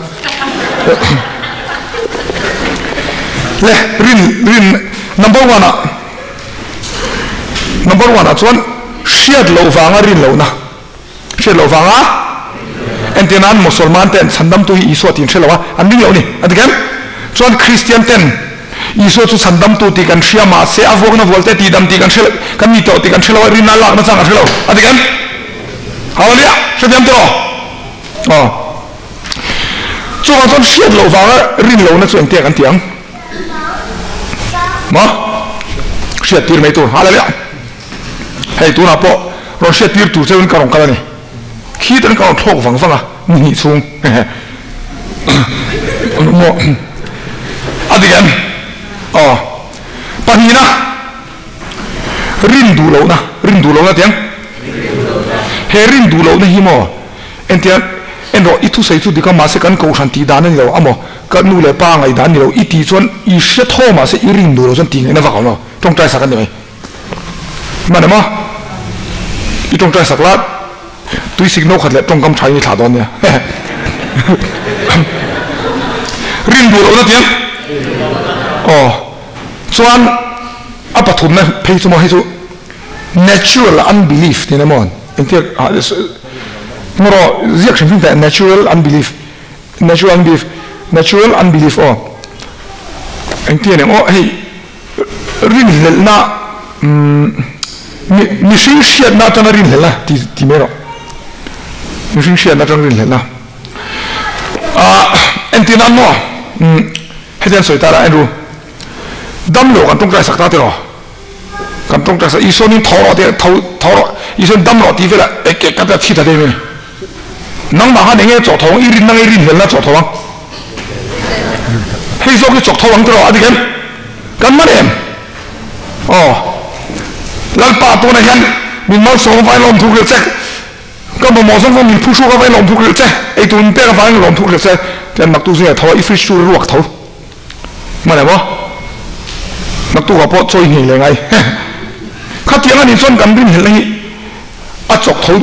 Le. Rin rin number one ah number one ah chuan hriat loh vanga rin lohna. Hriat loh vanga entir nan Mosolman ten chhandamtu hi Isua tih an hre lo a, an ring lo a ni. A ti em? Chuan Kristian ten Isua chu chhandamtu tih kan hria mahse a vuakna vualte tihdam tih kan hre lo, kan ni tawh tih kan hre lo a, rinna lakna chang kan hre lo. A ti em? Hallelujah! Hrethiam tawh? Aw. Chuvang chuan hriat loh vanga rin lohna chu engtia kan ti ang? Maw? Hriat tir mai tur. Hallelujah! Hei tunah pawh rawn hriat tir tur cheuhin ka rawn kal a ni. Khi tan ka rawn thlawk vang vang a, ni hnih chhung. Maw a dik em? Aw. Pahnihna, rin duh lohna, rin duh lohna tiang. He rin duh lohna hi maw entia en rawh i thusawi chu dik a mahse kan kohhran tih dan a ni lo a maw ka nu leh pa ngaihdan a ni lo i tih chuan i hre thaw mahse i rin duh loh chuan tih ngaihna vak a awm lo. Tawngtai sak a ni mai. Hman em a? I tawngtai sak la, tui sik no khat leh tawngkam tha in i thlah dawn nia. Rin duh lohna tiang? Aw. Chuan a pathumna phei chu maw hei chu natural unbelief tih na maw? Engtia ngarawh ziak hrim hrim teh natural unbelief. Natural unbelief, natural unbelief aw. Engtia eng aw hei Rinhlelhna Mihring hriatna atanga rinhlelhna ti ti mai rawh. Mihring hriatna atanga rinhlelhna. Ah entir nan maw hetiang sawi ta la Andrew damlo kan tawngtai sak ta tiraw kan tawngtai sak Isua nin tho rawh tih tho tho rawh Isua nin dam rawh tih velah ek ek ka tia thi ta daih mai ni. Nangmah khan enge chawh tho ang i rinna nge i rinhlelhna chawh tho ang? Hei zawk hi chawk tho ang tiraw a dik em? Kan man em? Aw. Lalpa tunah hian min malsawm avain lawm thuk rilh che. Ka mamawh zawng zawng min phuhruk avain lawm thuk rilh che. Eitur min pek avangin lawm thuk rilh che. Tian naktuk zingah tho a i fridge chu ruak tho. Man em aw? Naktukah pawh chaw i nghei leh ngai. Khatiang anih chuan kan rinhlelhna hi a chawk tho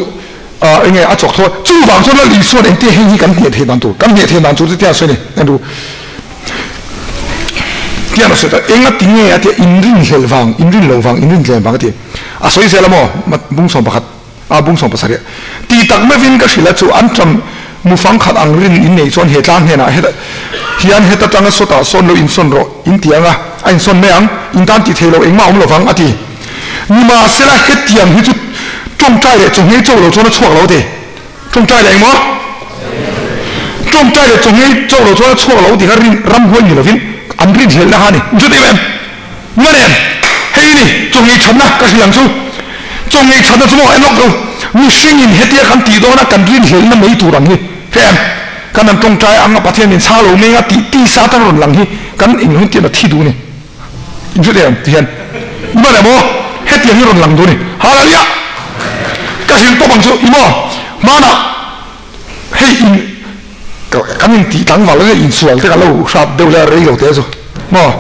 Ah enge a chawk tho a, chuvang chuan Lal Isua'n engtia heng hi kan hneh theih dan tur, kan hneh theih dan tur chu tiang a sawi a ni, Andrew tiang a sawi ta, enga ti nge a tia inrinhlelh vang, inrin loh vang, inrintlem vang a ti, a sawi zel a maw, bung 11 ah bung 17 ti tak meuhin ka hrilh a chu an ṭam mufang khat ang rin in nei chuan he tlang hnenah heta hian heta tanga sawtah sawn lo insawn rawh in ti ang a, a insawn mai ang, in tan ti thei lo engmah awm lovang a ti. Nimahsela hetiang hi chu tawngtai leh chawnghei cho lo chuan a chhuak lo ti. Tawngtai leh engmaw? Tawngtai leh chawnghei cho lo chuan a chhuak lo ti kha rin ramhuai ni lovin an rinhlelhna kha a ni. Inhre tih em? Ngan em? Hei ni chawnghei thatna ka hrilh ang chu. Chawnghei thatna chu maw en lawk lo. Mihringin hetia kan tih dawna kan rinhlelhna mai tur ang hi. Hre em? Kan han tawngtai ang a Pathian min chhang lo meng a tih tisa atang rawn lang hi kan englo hian a thi duh a ni. Inhre teh ang ti hian i man em aw? Hetiang hi rawn lang duh a ni. Hallelujah! Ka hrilh tawp ang chu i maw? Hmanah hei in kan intih tlangval nge insual te ka lo hrap deuh leh a rei lo teh chu maw?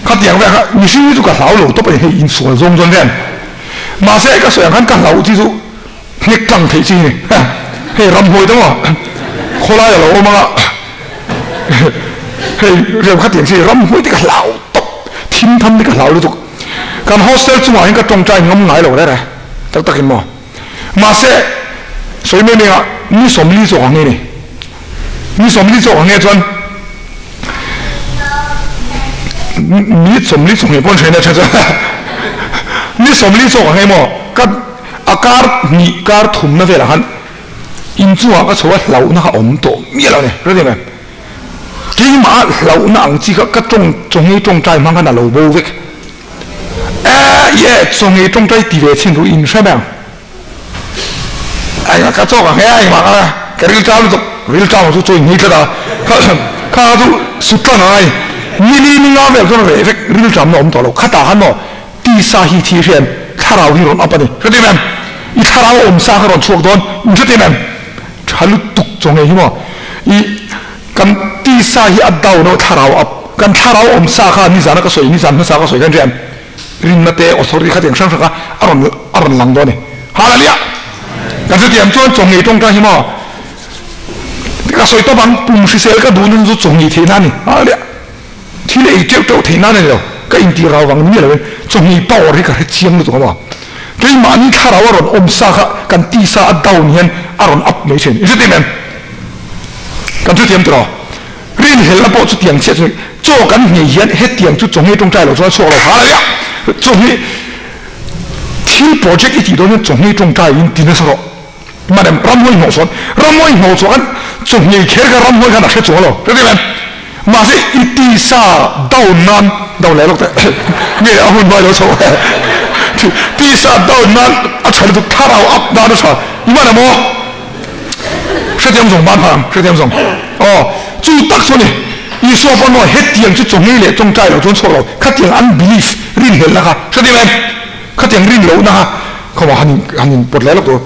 Khatiang vek kha mihring hi chu ka hlau lo tawp a ni hei insual zawng chuan ven. Mahse ka sawi ang khan ka hlauh chi chu hnek tlang theih chi hi ni. Hei ramhuai te maw khawlai a lo awm ang a hei rem khatiang chi ramhuai te ka hlau tawp thim tham te ka hlau lutuk kan hostel chungah hian ka tawngtai ngam ngai lo rere tak takin maw mahse sawi mai mai ah ni 40 zawk ang nge ni ni 40 zawk ang nge chuan ni 40 zawk nge pawn hre na tha chuan ni 40 zawk ang nge maw ka A kar hnih kar thumna velah khan inchungah ka chho a, hlauhna kha awm tawh miah lo a ni. Hrethiam em? Keimah hlauhna ang chi kha ka tawng chawngei tawngtai hmang khan a lo bo vek. Eh ye, chawngei tawngtai ti ve chhin ru in hre mai ang. Ai ka chaw ka nghe ai ma ka ka ril ṭam lutuk ril ṭam chu chaw in hei tlat a kha kha chu sut tlang angai nili ni nga vel chuan reh vek ril ṭam na awm tawh lo khatah khan maw tisa hi thi hrian thlarau hi rawn up a ni hre em em i thlarau awm sa kha rawn chhuak dawn in hre em em tha lutuk chaw ngei hi maw i kan tisa hi a down a thlarau up kan thlarau awm sa kha nizan a ka sawi nizan hmasa ka sawi khan hria em rinna te authority kha tiang hrang hrang kha a rawn a rawn lang dawn a ni. Hallelujah! Kan hrethiam chuan chaw ngei tawngtai hi maw? Ka sawi tawp ang, pum hrisel ka duh nan chu chaw ngei theihna a ni. Hallelujah! Thil ei teuh teuh theihna a ni lo, ka intih rau vang ni miah loin chaw ngei power hi ka hre chiang lutuk a maw? Keimahni thlarau a rawn awm sa kha kan tisa a down hian a rawn up mai thin. I hrethiam em? Kan hrethiam tiraw? Rinhlelhna pawh chu tiang chiah chu chaw kan nghei hian hetiang chu chaw nghei tawngtai lo chuan a chhuak lo hallelujah chaw nghei thil project i tih dawn hian chaw nghei tawngtai in ti nasa rawh madam ramhuai hnawh sawn ramhuai hnawh chuan chaw nghei kher kha ramhuai khan a hre chuang lo hre em mahse i tisa down nan down leh lawk teh nge a hun hmai lo chho tisa down nan a tha lutuk thlarau up nan a tha i man emaw Hrethiam zawng ban phah ang, hrethiam zawng. Aw, chu tak chu a ni. Isua pawh nawi hetiang chu chawngei leh tawngtai lo chuan chhuak lo, khatiang unbelief, rinhlelhna kha, hrethiam em? Khatiang rin lohna kha, khawmah han in, han in pawt leh lawk tur.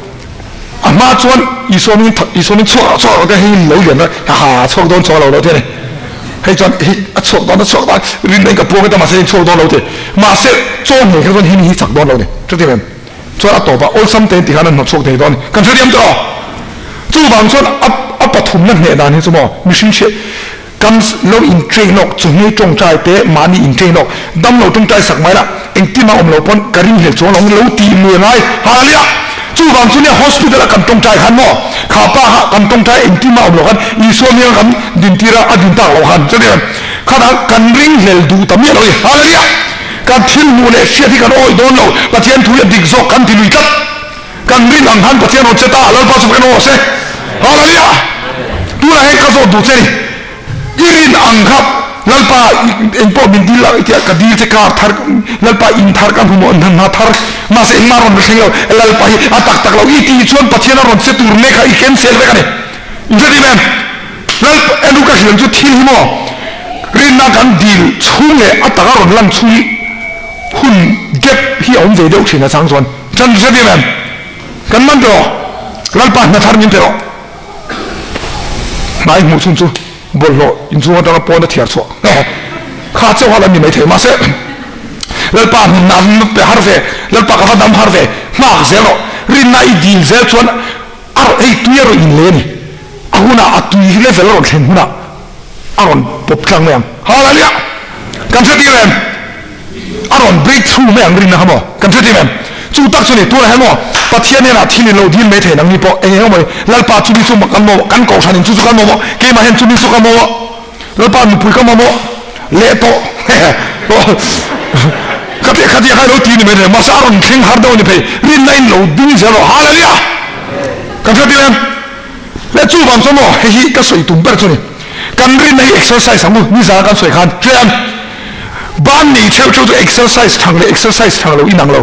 A hma chuan Isua min thak, Isua min chhuak rawh, chhuak rawh te hei in lo lian a, haha, chhuak dawn chuang lo lo te a ni. Hei chuan hei a chhuak dawn, a chhuak dawn, rinna in ka puang e ta mahse hei chhuak dawn lo te. Mahse, chaw nghei kha chuan hemi hi chak dawn lo ni, hrethiam em? Chuan a tawpah awlsam tein tikhan an hnawt chhuak thei dawn. Kan hrethiam tawh! Chuvang chuan a a pathumna hneh dan hi chu maw mihring hriat kan lo in train lawk, chawhmeh tawngtai te mahni in train lawk, dam lo tawngtai sak mai lah engtin a awm lo pawn ka ringhlel chuang lo lo tih lui a ngai hallelujah! Chuvang chu nia hospital a kan tawngtai khan maw kha pa kha kan tawngtai engtin mah awm lo khan Isua hming a kan din tir a a din tak loh khan chutiang khan kan ringhlel duh ta miah lo i hallelujah! Kan thil hmuh leh hriat hi kan awih dawn lo, Pathian thu hi a dik zawk kan ti lui tlat. Kan rin ang khan Pathian rawn che ta, Lalpa chu kan aw se. Hallelujah! Tunah hian ka zawt duh che ni. I rin ang kha Lalpa engpawh min dil ang i tia ka dil che car thar Lalpa in thar ka hmu maw hna thar mahse engmah rawn thleng lo Lalpa hi a tak tak lo i tih chuan Pathian a rawn che tur mek kha i cancel vek a ni. Inhre em? Lalpa enu ka hrilh chu thil hi maw rinna kan dil chhung leh a taka rawn lan chhung hi hun gap hi a awm ve deuh thin a chang chuan chan hre em em kan man pe rawh Lalpa hna thar min pe rawh hnai hmuh chhun chu bawlhhlawh inchhung atanga pawn a thiar chhuah kha chauh a la ni maithei mahse Lalpa hna pe har ve Lalpa ka va dam har ve nghak zel rawh rinna i dil zel chuan A rawn hei tui a rawn in leh a ni. A hunah a tui hi level a rawn thlen hunah a rawn pawp tlang mai ang. Hallelujah! Kan hre tir em? A rawn break through mai ang rinna kha maw? Kan hre tir em? Chu tak chu ni, tunah hian maw Pathian hnenah thil in lo dil mai thei nang ni pawh eng eng emaw ni, Lalpa chumi chu kan mamawh, kan kohhran in chu chu kan mamawh, keimah hian chumi chu ka mamawh, Lalpa nupui ka mamawh leh tawh. Ka ti ka ti kha lo ti ni mai thei, mahse a rawn thleng har deuh a ni phei, rinna in lo ding zel rawh. Hallelujah! Kan hre tir em? Le chuvang chuan maw hei hi ka sawi tum ber chu ni. Kan rinna hi exercise ang u, nizan kan sawi khan hre em? Ban nei theuh theuh chu exercise thang leh exercise thang lo inang lo.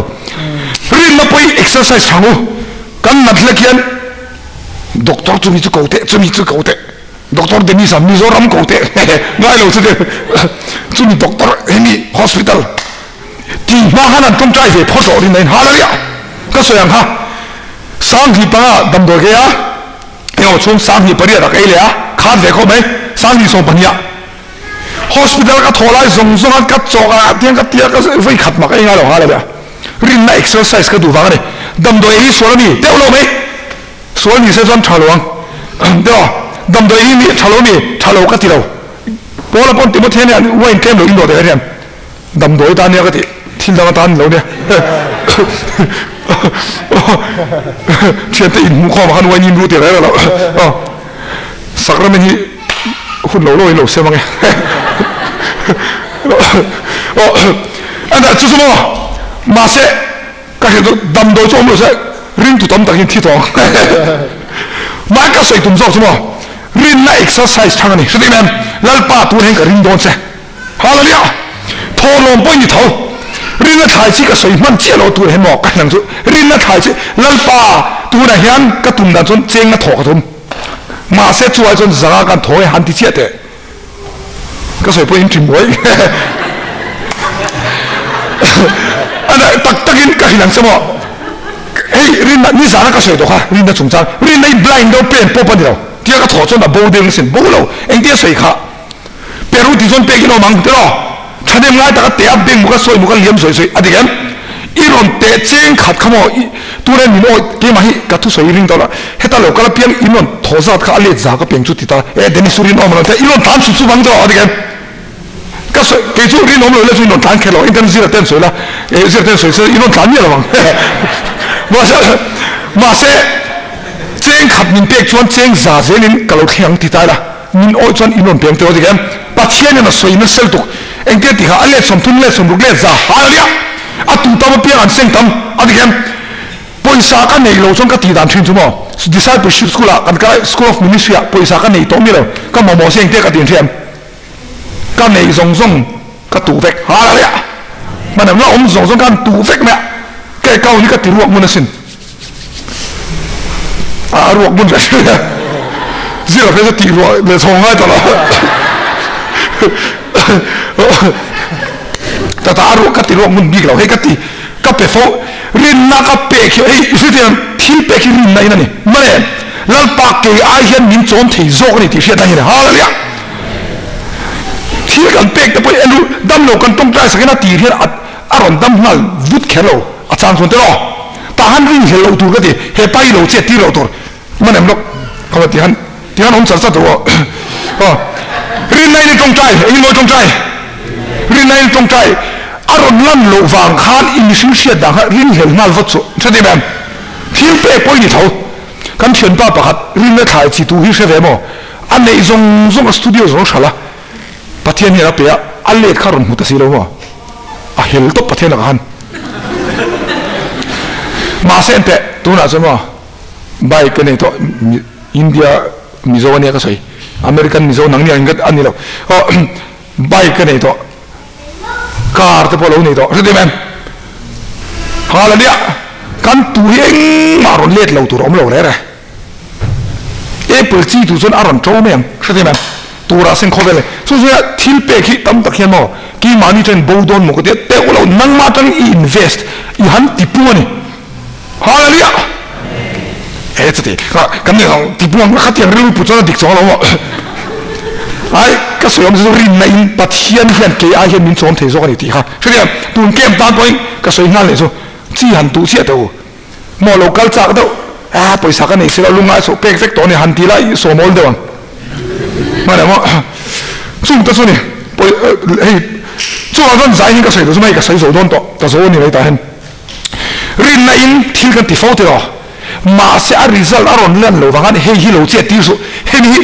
Rinna pawh hi exercise thang u. Kan nat hlek hian doctor chumi chu ko teh, chumi chu ko teh. Doctor Dennis a Mizoram ko teh ngai lo chu te chumi doctor hemi hospital ti hma khan an tawngtai ve phawt rawh rinna in hallelujah ka sawi ang kha Sanghnih panga damdawi ka ei a engemaw chhung sanghnih pariat ah ka ei leh a khan ve khawp mai sanghnih 12 ah hospital ka thawh lai zawng zawng a ka chawk a tiang ka tia ka vei khat mah ka ei ngai lo hallelujah rinna exercise ka duh vang a ni damdawi ei hi sual a ni deuh lo mai. Sual ni se chuan tha lo ang. Tiraw? Damdawi hi mi tha lo mi? Tha lo ka ti lo. Paula pawn Timothea nen wine tlem lo in dawh teh hian damdawi tan nia ka ti. Thil dang atan ni lo nia. Thiante inhmuh khawm ah khan wine in ru teh reng reng lo. Sacrament hi hun lo lo in lo sem ang e. Chu chu maw? Mahse. Ka hriat chu damdawi chu awm lo se ringtu tam takin thi tawh ang. Mahse ka sawi tum zawk chu maw rinna exercise thang a ni. Hre em? Lalpa tun hian ka ring dawn che. Hallelujah! Thawhlawm pawh i ni tho. Rinna thlai chi ka sawi hman chiah lo tur hian maw ka hriat ang chu rinna thlai chi Lalpa Tunah hian ka tum dan chuan cheng a thawh ka tum. Mahse chu ai chuan zanga kan thaw e han ti chiah teh. Ka sawi pawh in ṭim buai. Ana tak takin ka hrilh ang che maw. Hei rinna nizana ka sawi tawh kha rinna chungchang rinna i blind deuh pen pawp a ni lo. Tia ka thawh chuan a bo deuh asin bo lo engtia sawi kha. Peru ti chuan pek in awm ang tiraw? Thahnem ngai taka teh a beng muk a sawi muk a liam sawi sawi a dik em? I rawn teh cheng khat kha maw i tuna min awi keimah hi ka thusawi i ring tawh la heta lo kal apiang in rawn thaw zat kha a let za ka peng chu ti ta e Dennis chu rinawm a rawn ti a i rawn tlan sup sup ang tiraw a dik em? Ka sawi kei chu rinawm lo ila chu in rawn tlan kher lo engtin zira ten sawi la e zira ten sawi se in rawn tlan miah lo ang mahse mahse cheng khat min pek chuan cheng za zelin ka lo thleng ang ti ta ila. Min awih chuan in rawn peng teuh a ti em? Pathian in a sawi nasel tuk. Engtia ti kha a let 30 let 60 let 100 hal a nia. A tu tam apiang an seng tam a ti em? Pawisa ka nei lo chuan ka tih dan thin chu maw? Discipleship school ah kan kal a, School of Ministry ah pawisa ka nei tawh mi lo. Ka mamawh si engtia ka ti thin em? Ka nei zawng zawng ka tuh vek hal a nia. Hman em la awm zawng zawng khan tuh vek mai a. Ka account hi ka ti ruak ngun asin. A ruak hmun ka hria zira phei chu tih ruah leh chho ngai ta lo tata a ruak ka ti ruak hmun bik lo hei ka ti ka pe fo rinna ka pek hi hei hriat thil pek hi rinna in ani mane lalpa kei ai hian min chawm thei zawk ani tih hriat na hi ani hallelujah thil kan pek te pawh hi enu damlo kan tawngtai sakin a tir hian a rawn dam nghal vut kher lo a chang chuan tiraw tah han ring hlel loh tur ka ti he pa hi lo chet tir loh tur man em lawk ka va ti han ti han awm char char tur aw aw rinna in tawngtai engin mawi tawngtai rinna in tawngtai a rawn lan loh vang khan i mihring hriat dan kha ring hlel nghal vat chu hre ti em thil pek pawh i ni tho kan thianpa pakhat rinna thlai chi tu hi hre ve maw a neih zawng zawng a studio zawng hralh a Pathian hian a pe a a let kha rawn hmu ta si lo maw a hel tawp Pathian lakah khan mahse en teh tunah chuan maw bike ka nei tawh India Mizo ania ka sawi American Mizo nang nia ingat a ni lo aw bike ka nei tawh car te pawh lo nei tawh hre em hal ania kan tu hi engmah rawn let lo tur a awm lo rere Apple chi tur chuan a rawn ṭo mai ang, hre em? Turah seng khawvel e. Chu chu thil pek hi tam tak hian maw keimahni chuan bo dawn maw ka ti a, teuh lo nangmah atangin i invest i han ti pung a ni. Hallelujah! E chuti kha kan nih ang ti pung ang khatiang rilru put chuan a dik chuang lo maw? Ai ka sawi awm chu rinna in Pathian hian kei ai hian min chawm thei zawk a ni tih kha hre em? Tun camp tan pawhin ka sawi nghal leh chu chi han tuh chiah teh u. Maw lo kal chak deuh a pawisa ka nei si lo lungngai suh pek vek tawh a ni han ti la i sawm awl deuh ang hman em aw chung te chu ni pawi hei chungah chuan zai hi ka sawi duh chu mai ka sawi zo dawn tawh ka zo a ni mai tah hian rinna in thil kan ti fo tiraw mahse a result a rawn lan lo vang a hei hi lo chet tir suh hemi hi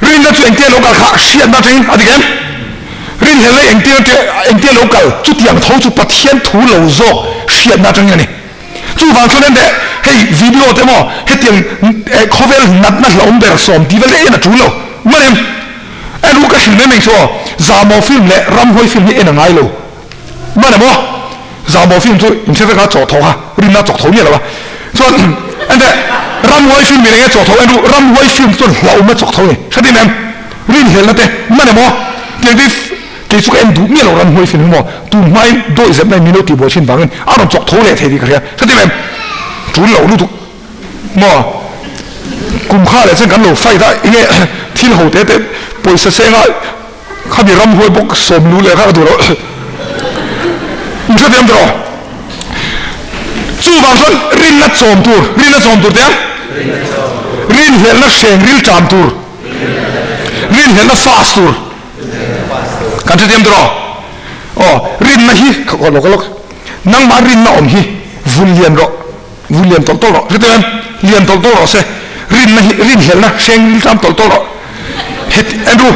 rinna chu engtia lo kal kha hriatna atangin a dik em rinhlelna engtia engtia lo kal chutiang tho chu Pathian thu lo zawk hriatna atangin a ni. Chuvang chuan ente hei video te maw hetiang khawvel natna hlauhawm ber sawm tih vel en a tul lo man em? En u ka hrilh mai mai chu aw Zahmawh film leh Ramhuai film hi en a ngai lo man em aw Zahmawh film chu in hre vek a chawh tho kha rinna chawk tho miah lo a chuan ente Ramhuai film mi enge chawh tho en u Ramhuai film chuan hlauhawm a chawk tho ni hre tin em rinhlelna te man em aw tiang te Kei chu ka en duh miah lo ram hnuai fin hi maw, tun hmain dawi zep mai min lo tihbuai thin vangin a rawn chawk tho leh thei tih ka hria. Hre tir em? Tul lo lutuk maw? Kum kha leh chuan kan lo fight a, enge thil ho te te pawisa senga khami ram huai bawk sawm lu leh kha ka duh lo. In hre thiam tawh? Chuvang chuan rinna chawm tur, rinna chawm tur te a? Rinhlelhna hreng ril ṭam tur, rinhlelhna fast tur. Kan hrethiam tawh aw. Aw, rinna hi ka lawk lawk. Nangmah rinna awm hi vun lian rawh, vun lian tawlh tawlh rawh. Hrethiam em? Lian tawlh tawlh rawh se. Rinna hi rinhlelhna hreng rilṭam tawlh tawlh rawh. Het, Andrew,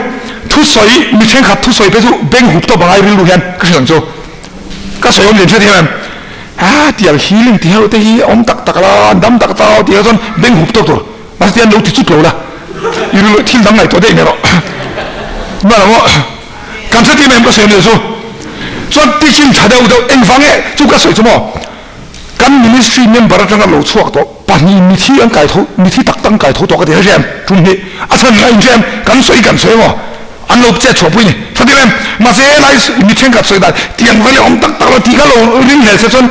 thusawi, mi thenkhat thusawi phei chu beng hup tawp angai rilru hian ka hrilh ang chu. Ka sawi awm lian hrethiam em? Ah, tiang healing ti ho te hi awm tak tak la, an dam tak tak a tih chuan beng hup tawp tur. Mahse tiang lo ti chut lo la, i rilru thil dang ngaihtuah daih mai rawh. Hman ang aw, kan hre tim em ka sawi nia chu. Chuan teaching tha deuh deuh engvang nge chu ka sawi chu maw? Kan. Kan ministry member atanga lo chhuak tawh pahnih mithi an kai tho, mithi tak tak an kai tho tawh ka ti hre em? Tum hnih a chhan a inhre em? Kan sawi kan sawi emaw an lo chet chhuah pui ni. Tha tir em? Mahse helai mi thenkhat sawi dan tiang vel hi awm tak tak lo tih kha lo ring hlel se chuan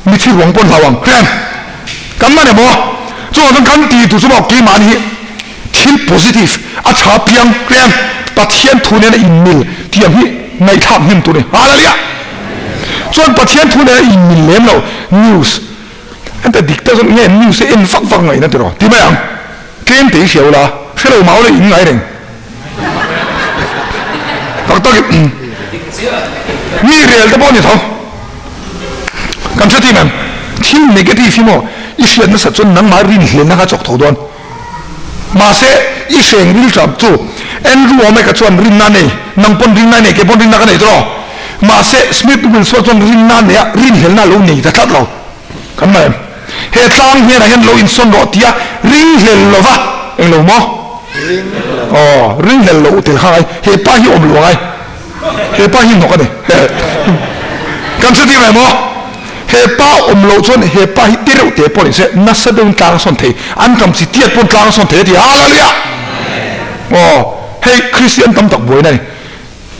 mithi ruang pawh an hlau ang. Hre em? Kan man emaw chuvang chuan kan ti tur chu maw keimahni hi thil positive a tha piang hre em? Pathian thu nena inmil tiang hi ngaihthlak hnem tur a ni. Hallelujah! Chuan Pathian thu nena inmil lem lo news Ente dik tak chuan nge news hi en vak vak ngaihna tiraw ti mai ang. Tlem te i hria ula, hre lo mau la in ngai reng. Tak tak in mi rel te pawh ni tho. Kan hre tim em? Thil negative hi maw i hriat nasat chuan nangmah rinhlenna kha chawk tho dawn. Mahse i hreng ril tap chu Andrew Wommack-a chuan rinna a nei, nang pawn rinna i nei, kei pawn rinna ka nei tiraw? Mahse Smith Wigglesworth chuan rinna a nei a, rinhlelna a lo nei ta tlat lo. Kan hmu em? He tlang hnenah hian lo insawn rawh tia ringhlel lova, eng lo maw? Aw, ringhlel lo tel kha ngai, he pa hi awm lo angai, he pa hi hnawk a ni. Kan hre tir em aw? He pa awm loh chuan he pa hi ti reuh te pawh ni se, nasa deuhin tlang a sawn thei, an ram chi tiat pawn tlang a sawn thei a ti. Hallelujah! Aw, hei Kristian tam tak buaina a ni.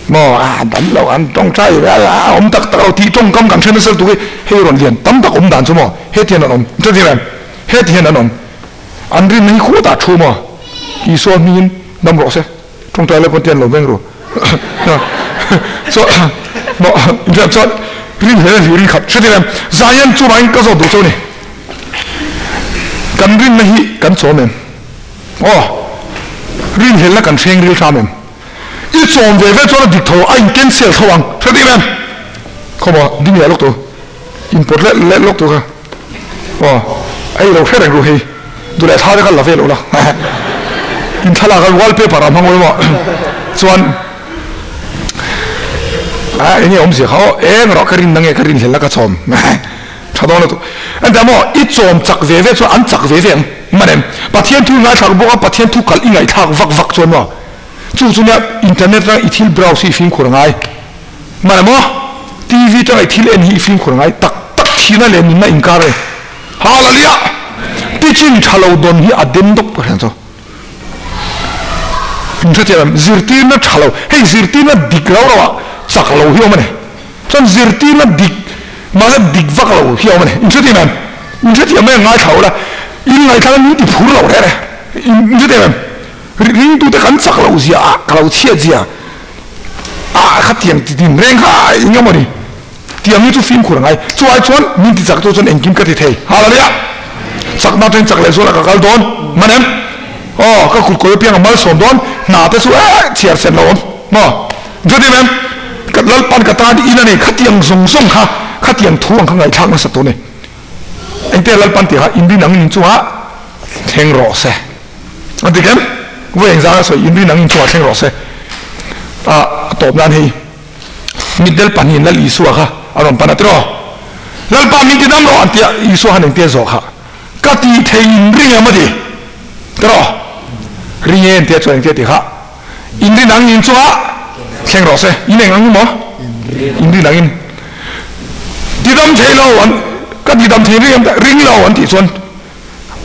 Maw a dam lo an tawngtai ve a awm tak tak lo tih tawngkam kan hre nasa lutuk hi hei rawn lian tam tak awm dan chu maw heti hian an awm chuti hian heti hian an awm an rinna hi khutah thu maw Isua hmingin dam rawh se tawngtai lai pawn tian lo veng ru chuan maw inhriat chuan rin hle hlir in khat hre hian zai hian chuvangin ka zawt duh chu a ni kan rinna hi kan chawm em aw rinhlelna kan hreng ril hram em. I chawm ve ve chuan a dik tho a in cancel tho ang hre dik em? Khaw maw ding leh lawk tu in pawt leh leh lawk tu kha aw ei lo hre reng ru hei duh leh thla te kha la ve lo la in thlalak a wallpaper ah hmang emaw chuan a enge awmzia kha aw eng rawh ka rin na nge ka rin hlel na ka chawm tha dawn lutuk ente maw i chawm chak ve ve chuan an chak ve ve ang man em Pathian thu i ngaithlak bawk a Pathian thu kalh i ngaihthlak vak vak chuan maw Chu chu nia internet atanga i thil browse hi i fimkhur a ngai. Mah emaw TV atanga i thil en hi i fimkhur a ngai tak tak thihna leh nunna inkar e. Hallelujah! Teaching tha lo dawn hi a den dawp ka hriat chu. In hrethiam em? Zirtirna tha lo, hei zirtirna dik rau rau ah chak lo hi a awm a ni. Chuan zirtirna dik mahse dik vak lo hi a awm a ni. In hrethiam em? In hrethiam mai a ngaithla ula, in ngaithla khan min ti phur lo reh reh. In hrethiam em? Ringtute kan chak loh zia ah ka lo chhiat zia ah kha tiang ti din reng kha eng emaw ni tiang hi chu fimkhur a ngai chu ai chuan min ti chak tu chuan engkim ka ti thei hallelujah chakna atangin chak leh zual ah ka kal dawn man em aw ka kut kawi apiang a malsawm dawn hna te chu eh chhiar sen lo awm maw chuti em ka lalpan ka tan in a nei khatiang zawng zawng kha khatiang thu ang kha ngaihthlak nasa tur ni engte lalpan tih kha inrin ang in chungah thleng rawh se. A dik em? Vawi engzah a sawi inrin ang inchungah thleng rawh se. A tawp nan hei mitdel pahnihin Lal Isua kha a rawn pan a tiraw? Lalpa min ti dam rawh an tia Isua khan engtia zawh kha ka ti thei inring em a ti tiraw? Ring e an tia chuan engtia ti kha inrin ang inchungah thleng rawh se. In eng ang maw? Inrin angin ti dam thei lo an ka ti dam thei ring em ring lo an tih chuan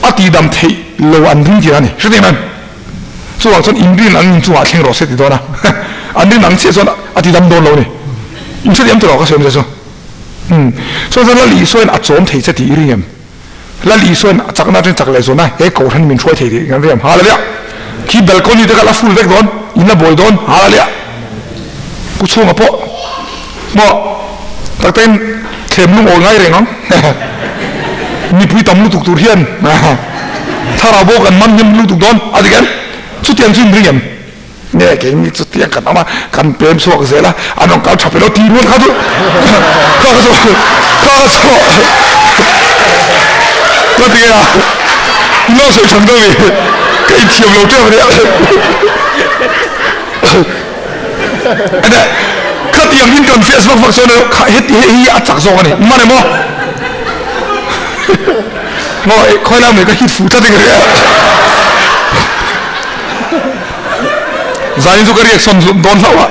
A tihdam theih lo an ring tir a ni. Hrethiam em? Chuvang chuan in rin ang in chungah thleng rawh se ti dawn a. An rin ang chiah chuan a tidam dawn lo a ni. In hrethiam tawh lo ka sawi awm che chu. Umm. Chuan chuan Lal Isuain a chawm thei che tih i ring em? Lal Isuain a chakna atangin chak leh zawn a, he kohhran min hruai thei tih kan ring em? Hallelujah! Khi balcony te kha la full vek dawn, in la buai dawn. Hallelujah! Pu chhunga pawh maw tak takin thlem lungawi ngai reng ang mipui tam lutuk tur hian thlarau pawh kan man hnem lutuk dawn a dik em chutiang chu in ring em nge keini chutiang kan awm a kan pem chhuak zel a an rawn kal tha pe lo ti rual kha chu kha kha chu kha kha chu ka ti a lo sawi than deuh i ka inthiam lo tep a nia. Ene khatiang in confess vak vak chuan kha heti hei hi a chak zawk a ni man emaw maw khawi lai mai ka hit fu tlat in ka hria zanin chu ka reaction dawn hlauh a.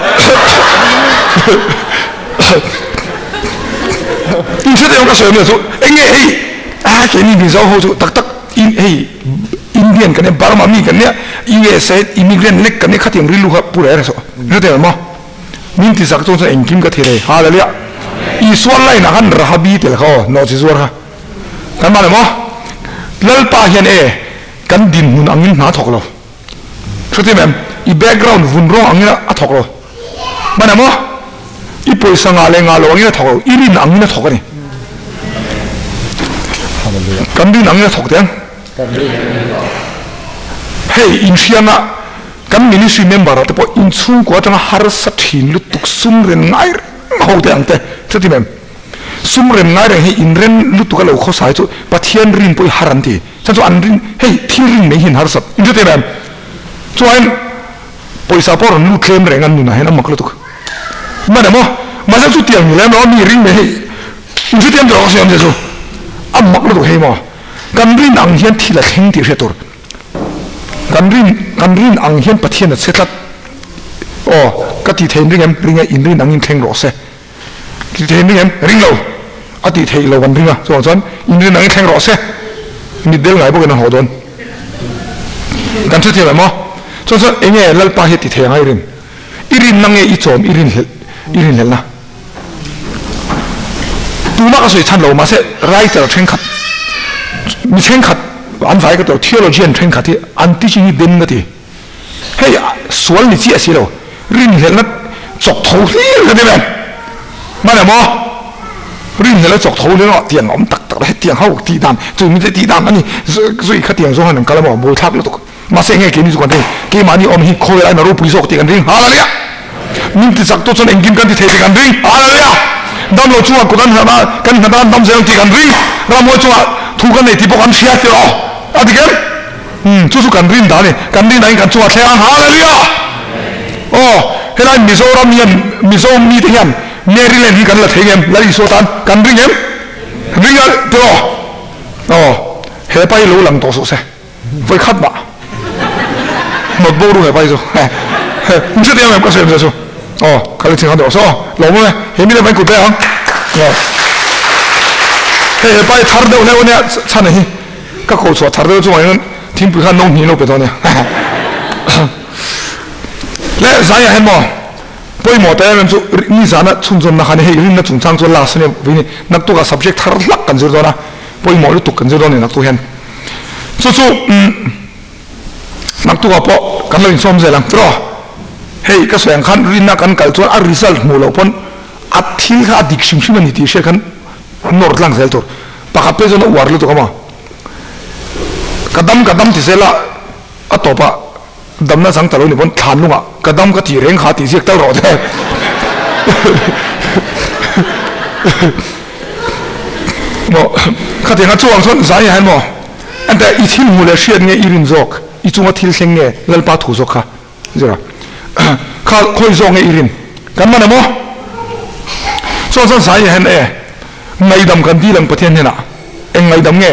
In hre deuh ka sawi awm chu eng nge hei a keini Mizo ho chu tak tak in hei Indian kan nia Burma mi kan nia USA immigrant lek kan nia khatiang rilru kha pu reh reh suh hre deuh maw min ti zak chuan chuan engkim ka thei rei Hallelujah Isua line ah khan Rahabi tel kha aw nawhchi zuar kha kan mah le maw Lalpa hian e kan dinhmun angin hna thawk lo. Hre em? I background vun rawng angin a thawk lo. Hman em aw? I pawisa ngah leh ngah lo angin a thawk lo. I rin angin a thawk a ni. Kan rin angin a thawk teh ang. Hei inhrianga kan ministry member ah te pawh inchhungkua atanga harsa thin lutuk sum ren ngai reng ho teh ang te. Hre em? Sum rem ngai reng hi inren lutuk a lo khawsa hi chu Pathian rin pawh hi har an ti. Chan chu an rin, hei thil rin mai hi an harsat. Inhre te em? Chuan pawisa pawh rawn lut tlem reng an nunah hian a mak lutuk. Hman em aw? Mahse chu tiang ni lem lo a mi ring mai hei inhre te em tawh ka sawi awm che chu a mak lutuk hei maw? Kan rin ang hian thil a thleng tih hriat tur. Kan rin, kan rin ang hian Pathian a che tlat. Aw, ka ti thei in ring em? Ring e, in rin angin thleng rawh se. Ti thei ring em? Ring lo. A tih theih lo kan ring a, chuvang chuan inrin angin thleng rawh se. Mitdel ngai bawkin an haw dawn. Kan hre thiam em aw? Chuan chuan eng nge Lalpa hi a ti thei anga i rin? I rinna nge i chawm i rinhlelh i rinhlelhna? Tuna ka sawi chhan lo mahse writer thenkhat mi thenkhat an vai ka ti lo theologian thenkhat hi an teaching hi den ka ti. Hei sual ni chiah si lo, rinhlelhna chawk tho hlir ka ti ve. Hman em aw? Rinhlelhna chawk tho hlir erawh tiang a awm tak tak lo, hetiang ho tih dan, chu mite tih dan a ni, zui kha tiang zawng hian an kal emaw, buaithlak lutuk. Mahse enge keini chu kan ring, keimahni awm hi khawvel aiin a ropui zawk tih kan ring, Hallelujah! Min ti chak tu chuan engkim kan ti thei tih kan ring, Hallelujah! Damlo chungah kut an nghat a, kan nghat a an dam zel ang tih kan ring, ramhuai chungah thu kan nei tih pawh kan hria tirh aw, a dik em? Umm chu chu kan rin dan e, kan rin dahin kan chungah thleng ang Hallelujah! Aw helai Mizoram hian Mizo mite hian Maryland hi kan la thei ngem Lal Isua tan kan ring em? Ring a tiraw? Aw hepa hi lo lang tawh suh se vawi khat mah hnawt bo ru hepa hi chu min hre teh em ka sawi em che chu aw kha le chhing khan tawh se aw lo awm e he mi le vain kut ve ang aw hei hepa hi thar deuh hleuh ania chhan a hi Ka ko chhuah thar deuh chungah hian thingpui khan no hnih lo pe dawn nia. Le zai ah hian maw pawimawh ta em em chu nizana chhunzawmna khan hei rinna chungchang chu last ania vawiin naktuk ah subject thar hlak kan zir dawn a pawimawh lutuk kan zir dawn a ni naktuk hian chu chu naktuk ah pawh kan lo insawm zel ang tiraw hei ka sawi ang khan rinna kan kal chuan a result hmuh loh pawn a thil kha a dik hrim hrim a ni tih hriat khan nawr tlang zel tur. Pakhat phei chuan a uar lutuk a maw? Ka dam ka dam ti zel a, a tawpah damna chang ta lo ni pawn thlan lungah ka dam ka tih reng kha tih ziak tal rawh te. Maw khatiang a chuang chuan zai ah hian maw ente i thil hmuh leh hriat nge i rin zawk, i chunga thil thleng nge Lalpa thu zawk kha zira kha khawi zawk nge i rin kan man emaw chuan chuan zai ah hian e Ngaihdam kan dil ang Pathian hnenah eng ngaihdam nge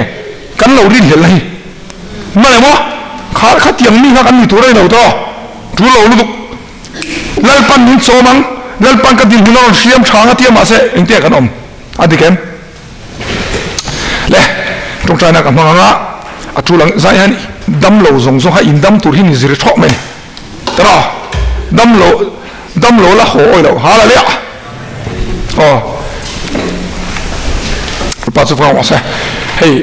kan lo rinhlelh na hi hman emaw kha khatiang mi kha kan ni tur a ni lo tawh tul lo lutuk Lalpan min chawm ang Lalpan ka dinhmun a rawn hriam tha ang a tia mahse engtiang kan awm a dik em le tawngtaina ka hmang anga a tul ang zai hian damlo zawng zawng kha indam tur hi ni zir thawh mai tawh damlo damlo la haw awi lo hallelujah Aw pa chu fang se hei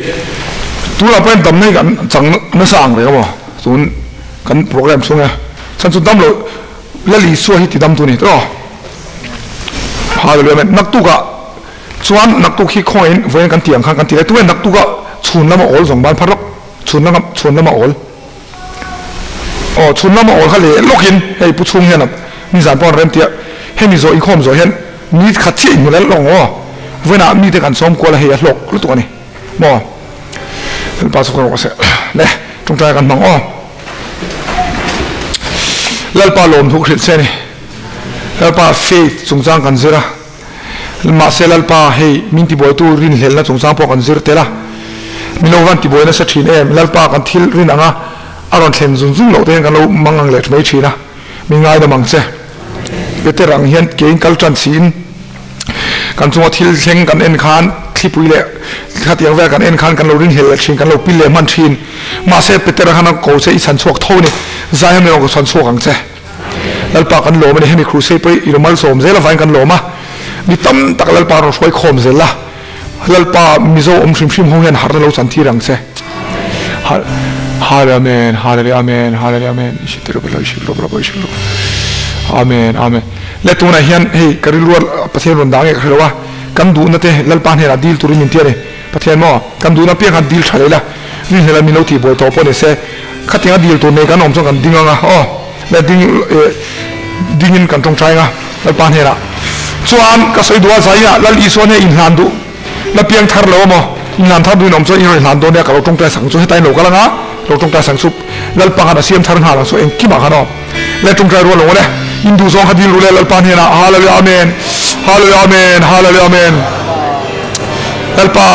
tuna pawhin dam nei kan chang nasa ang reng amaw tun kan program chhung e chan chu dam lo Lal Isua hi ti dam tu ni tawh hallelujah amen naktukah chuan naktuk hi khawngaihin vawiin kan tih ang khan kan ti leh tunge naktukah chhun lama awl zawng ban phar lawk chhun lama chhun lama awl Aw chhun lama awl kha leh lawkin hei pu chhung hian nizan pawh an rem tia hemi zawh inkhawm zawh hian ni khat chiah inhmu leh lawk ang aw vawiinah mite kan sawm kual a hei a hlawk lutuk a ni maw Lalpa chu ka rawh se le tawngtai kan hmang aw Lalpa lawmthu ka hrilh che a ni Lalpa faith chungchang kan zir a Mahse Lalpa, hei min tibuaitu rinhlelhna chungchang pawh kan zir tel a, min lo van tibuai nasa thin em? Lalpa kan thil rin anga a rawn thlen zung zung loh te hian kan lo mang ang leh mai thin a, min ngaidam ang che. Peter ang hian keiin kal tan siin. Kan chunga thil thleng kan en khan thlipui leh khatiang vel kan en khan kan lo rinhlel leh thin, kan lo pil leh hman thin. Mahse Petera khan a ko che i chhan chhuak tho a ni. Zai hian erawh ka chhan chhuak ang che. Lalpa kan lawm a ni. Hemi crusade pawh i lo malsawm zel avangin kan lawm a. Mi tam tak Lalpa rawn hruai khawm zel la. Lalpa Mizo awm hrim hrim ho hian harhna lo chan tir ang che. Hallelujah Amen Hallelujah Amen Hallelujah Amen Amen Amen Le tunah hian hei ka rilru Pathian rawn dah nge ka hrelo a, kan duhna te Lalpa hnenah dil turin min ti a ni. Pathian maw kan duhna piang khan dil tha leh ila, rinhlelh a min lo tihbuai tawh pawh ni se, khatianga dil tur nei kan awm chuan kan ding anga aw le ding dingin kan tawngtai anga Lalpa hnenah chuan ka sawi duh a zaiah Lal Isua hneh inhlan duh la piang thar lo amaw inhlan thar duhin awm chuan in rawn inhlan dawn nia ka lo tawngtai sak ang chu hetain lo kal anga lo tawngtai sak ang chu Lalpa khan a siam thar nghal ang chu engkimah khan aw le tawngtai rual lo le in duh zawng kha dil ru le Lalpa hnenah Hallelujah Amen Hallelujah Amen Hallelujah Amen Lalpa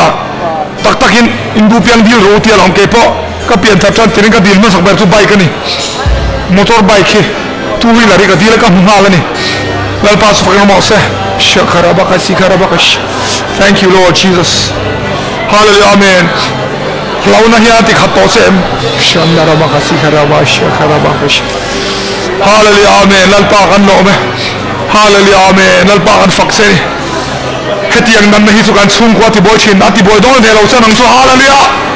tak takin in duh piang dil ru tia lo ang keipawh ka pian thar tan tirin ka dil hmasak ber chu bike a ni motor bike hi Two wheeler hi ka dil a ka hmu nghal a ni. Lalpa chu fak engemaw se. Shakharabaka sikharabaka sh. Thank you Lord Jesus. Hallelujah Amen. Hlauhna hian a ti khat tawh che em? Shandarabaka sikharaba shakharabaka sh. Hallelujah Amen. Lalpa kan lawm e. Hallelujah Amen. Lalpa kan fak che ni. Hetiang danna hi chu kan chhungkua a tibuai thin, a tibuai dawn ve lo chuan ang chu. Hallelujah.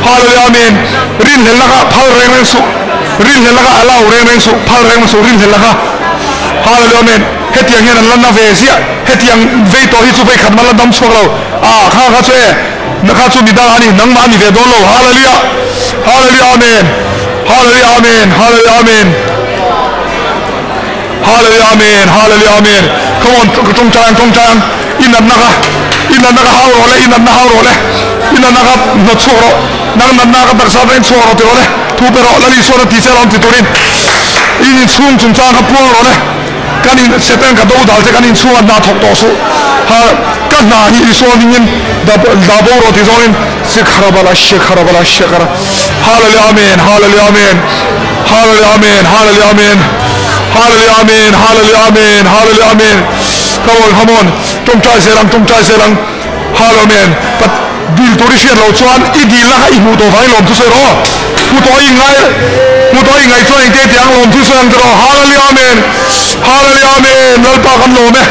Hallelujah Amen Rinhlelna kha phal reng reng suh Rinhlelna kha allow reng reng suh phal reng suh Rinhlelna kha Hallelujah Amen Hetiang hian an la na ve ziah Hetiang vei tawh hi chu vei khat man la dam chhuak lo Ah kha kha chu e na kha chu midang a ni nangmah a ni ve dawn lo Hallelujah Hallelujah Amen Hallelujah Amen Hallelujah Amen Hallelujah Amen Hallelujah Amen Come on tawngtai ang tawngtai ang i natna kha i natna kha hau rawh le i natna hau rawh le i natna kha hnawt chhuak rawh nang natna ka taksa atangin chhuak rawh ti rawh le thu pe rawh Lal Isuan a ti che alawm ti turin i inchhung chungchang kha puang rawh le kan in Satan ka do dal che kan inchhungah hna thawk tawh suh ha ka hna hi Isua hmingin da bo rawh ti zawngin Sikharabala Shekharabala Shekhara Hallelujah Amen Hallelujah Amen Hallelujah Amen Hallelujah Amen Hallelujah Amen Hallelujah Amen Hallelujah Amen Come on come on Tawngtai zel ang tawngtai zel ang Hallelujah Amen Pat dil tur i hriat loh chuan i dilna kha i hmuh tawh vangin lawmthu sawi rawh Hmu tawh i ngai hmu tawh i ngaih chuan engte ti ang lawmthu sawi ang tiraw Hallelujah Amen Hallelujah Amen Lalpa kan lawm e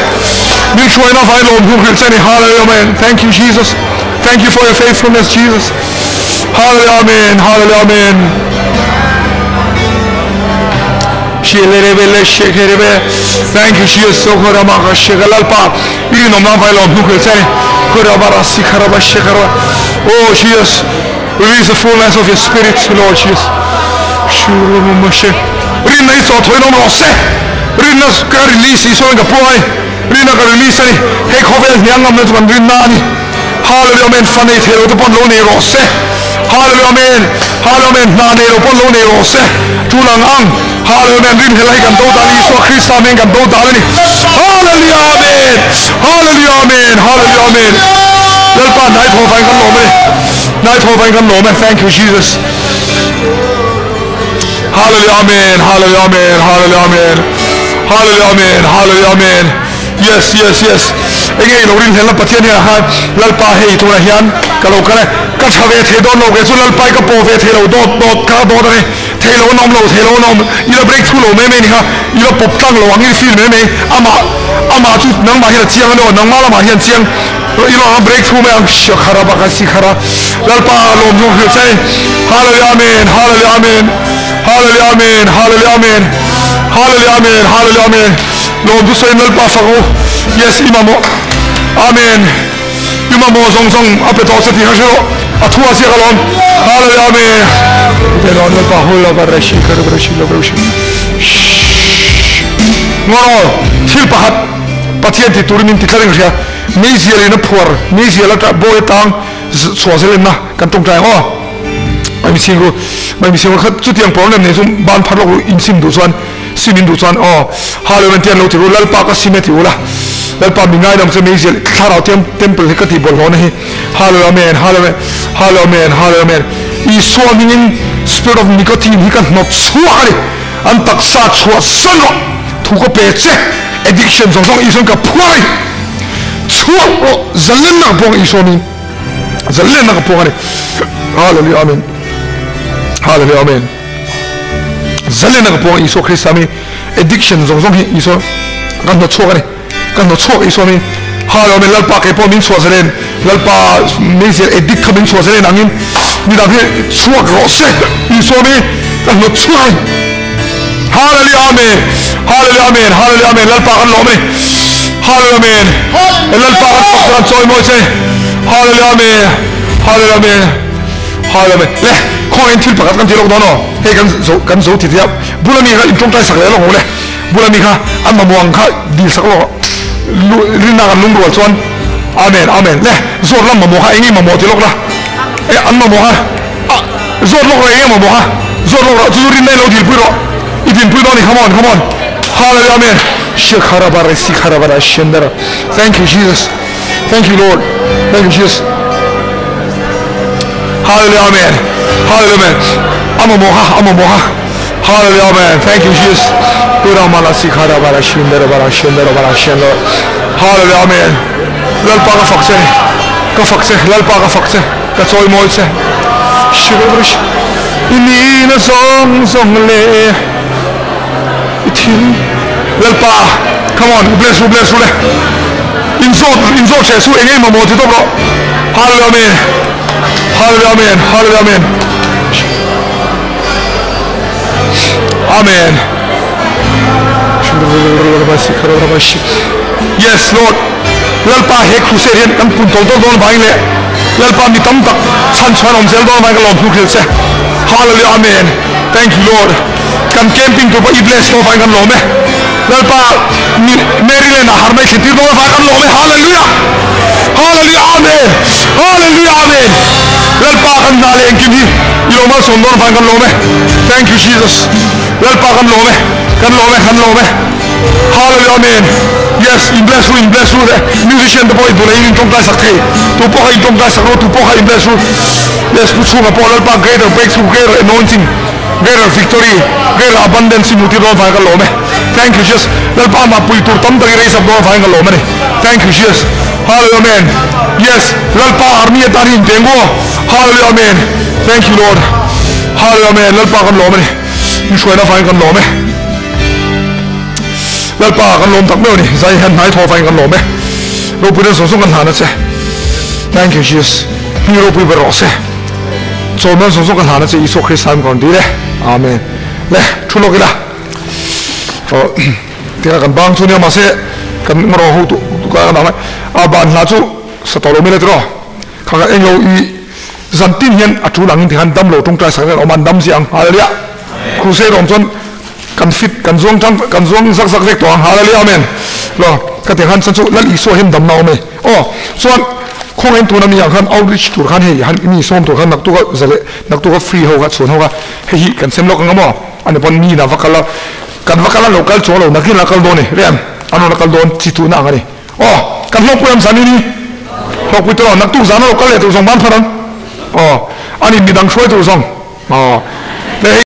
Min hruaina vangin lawmthu hrilh che a ni Hallelujah Amen Thank you Jesus Thank you for your faithfulness Jesus Hallelujah Amen Hallelujah Amen Shilelebele shekherebe Thank you Jesus Sokhorama ka shekhalalpa i rinawm nan vai lawm hnukhel che Khorabara sikharaba shekharaba Oh Jesus release the fullness of your spirit Lord Jesus Shurumama she Rinna i chaw thawi nawm rawh se Rinna ka release Isua in ka puang a ni Rinna ka release a ni Hei khawvel hniang ngamna chu kan rinna a ni. Hallelujah Amen Fa nei thei lo te pawn lo nei rawh se Hallelujah Amen Hallelujah Amen Hna nei lo pawn lo nei rawh se Tul ang ang Hallelujah Amen Rinhlel hi kan do dal Isua Krista men kan do dal a ni Hallelujah Amen Hallelujah Amen Hallelujah Amen Lalpa hnai thaw vain kan lawm a ni Hnai thaw vain kan lawm e Thank you Jesus Hallelujah Amen Hallelujah Amen Hallelujah Amen Hallelujah Amen Hallelujah Amen Yes yes yes Enge i lo rinhlel na Pathian hian khan Lalpa hei tunah hian ka lo kal e ka tha ve thei dawn lo ke chu Lalpa i ka pawh ve thei lo dawt dawt kha dawt a ni thei lo an awm lo thei lo an awm i la break through lo mai mai ni kha i la pawp tlang lo ang i feel mai mai amah amah chu nangmah hian a chiang a ni aw nangmah lamah hian chiang i lo ang break through mai ang Shakhara baka sikhara Lalpa lawm hlawm hrilh che Hallelujah Amen Hallelujah Amen Hallelujah Amen Hallelujah Amen Hallelujah Amen Hallelujah Amen Lawm chu sawiin Lalpa fak u. Yes, i mamawh. Amen. I mamawh zawng zawng a pe tawh che tih kha hre rawh. A thu a ziak alawm. Hallelujah Amen. Te lawm Lalpa hul lo va reshi ka ru reshi lo reshi. Shhh. Ngawraw thil pakhat Pathian tih turin min ti tlat in ka hria. Meizial in a phuar, meizial a bawi atang chhuah zel enna kan tawngtai ang aw. Mai mising ru, mai mising ru kha chutiang problem nei chu ban phar lawk ru insim duh chuan. Sim in duh chuan aw Hallelujah an ti an lo ti ru Lalpa ka sim e ti ula Lalpa mi ngaidam chu meizial thlarau tem temple hi ka tih bawlhhlawhna hi Hallelujah Amen Hallelujah Hallelujah Amen Hallelujah Amen Isua hmingin spirit of nicotine hi ka hnawt chhuak a ni an taksa chhuah san rawh thu ka pe che addiction zawng zawng Isuan ka phuar a ni. Chhuak rawh, zalenna ka puang Isua min zalenna ka puang a ni. Hallelujah Amen. Hallelujah Amen. Zalenna ka puang Isua Krista mi addiction zawng zawng hi Isua kan hnawt chhuak a ni. Kan hnawt chhuak Isua mi Hallelujah Amen. Lalpa kei pawh min chhuah zalen Lalpa meizial addict kha min chhuah zalen angin midang hi chhuak rawh se Isua mi kan hnawt chhuak a ni. Hallelujah Amen Hallelujah Amen Hallelujah Amen Lalpa kan lawm a ni Hallelujah Amen Lalpa kan fak kan chawi mawi che Hallelujah Amen Hallelujah Amen Hallelujah Amen Le khawngaihin thil pakhat kan ti lawk dawn aw hei kan zo kan zo ti tia bula mi kha in tawngtai sak leh lawk ang le bula mi kha an mamawh ang kha dil sak lawk rinna kan lungrual chuan Amen Amen le zawt lam mamawh kha eng nge mamawh ti lawk la e an mamawh kha A, zawt lawk rawh eng emaw bawk a, zawt lawk rawh, chu chu rinna i lo dilpui rawh, i dinpui dawn i, come on, come on, Hallelujah Amen, Shekharabara Sikharabara Shendara, thank you Jesus, thank you Lord, thank you Jesus, Hallelujah Amen, Hallelujah Amen, a mamawh kha, a mamawh kha, Hallelujah Amen, thank you Jesus, Puramala Sikharabara Shendara Bara Shendara Bara Shendara, Hallelujah Amen, Lalpa ka fak che, ka fak che, Lalpa ka fak che. Ka chawi mawi che. Shrish i nihna zawng zawng leh i thil Lalpa come on bless u bless u le in zawt in zawt hreh su eng eng mamawh ti tawp rawh Hallelujah Amen Hallelujah Amen Hallelujah Amen Amen Yes Lord Lalpa he crusade hian kan pun tawlh tawlh dawn vangin leh Lalpa mi tam tak chhan chhuan awm zel dawn vangin ka lawm hnu hril che Hallelujah Amen Thank you Lord kan camping tur pawh i bless dawn vangin kan lawm e Lalpa mi Maryland ah har mai thlen tir dawn vangin kan lawm e Hallelujah Hallelujah Amen Hallelujah Amen Lalpa kan hna leh engkim hi i lo malsawm dawn vangin kan lawm e Thank you Jesus Lalpa kan lawm e kan lawm e kan lawm e Hallelujah Amen Yes in bless ru in bless ru le musician te pawh i duh leh in tawngtai sak thei tu pawh kha in tawngtai sak ru tu pawh kha in bless ru Yes pu chhunga pawh Lalpa greater breakthrough greater anointing greater victory greater abundance i hmuh tir dawn vangin ka lawm e Thank you Jesus Lalpa amah pui tur tam tak i raise up dawn vangin ka lawm a ni Thank you Jesus Hallelujah Amen Yes Lalpa army atan hi in peng aw Hallelujah Amen Thank you Lord Hallelujah Amen Lalpa kan lawm a ni min hruaina vangin kan lawm e Lalpa kan lawm tak meuh a ni zai hian hnai thaw vangin kan lawm e ropui na zawng zawng kan hlan a che Thank you Jesus hming ropui ber rawh se chawlhman zawng zawng kan hlan a che Isua Krista in ka rawn dil e Amen le thu lawk ila aw tia kan bang chu nia mahse kan ngarawh ho tu ka kan a ban hla chu sa tawh lo mai la tiraw kha ka englo i zan tin hian a tul angin tikhan dam lo tawngtai sak hian awm an dam ziah ang Hallelujah crusade awm chuan kan fit kan zuang tang kan zuang zak zak vek tawh ang Hallelujah Amen lo ka ti khan chan chu Lal Isua hian damna awm e aw chuan khawngaihin tuna mi ang khan outreach tur khan hei han mi sawm tur khan naktuka zale naktuka free ho kha chhuan ho kha hei hi kan sem lawk ang maw ani pawn mi na va kal a kan va kal a lo kal chuang lo nakin la kal dawn e rem an rawn la kal dawn chi tuhna ang ani aw kan hlawkpui am zan ini hlawkpui tawh naktuk zan a lo kal leh tur zawng ban phar ang aw ani midang hruai tur zawng aw le hei.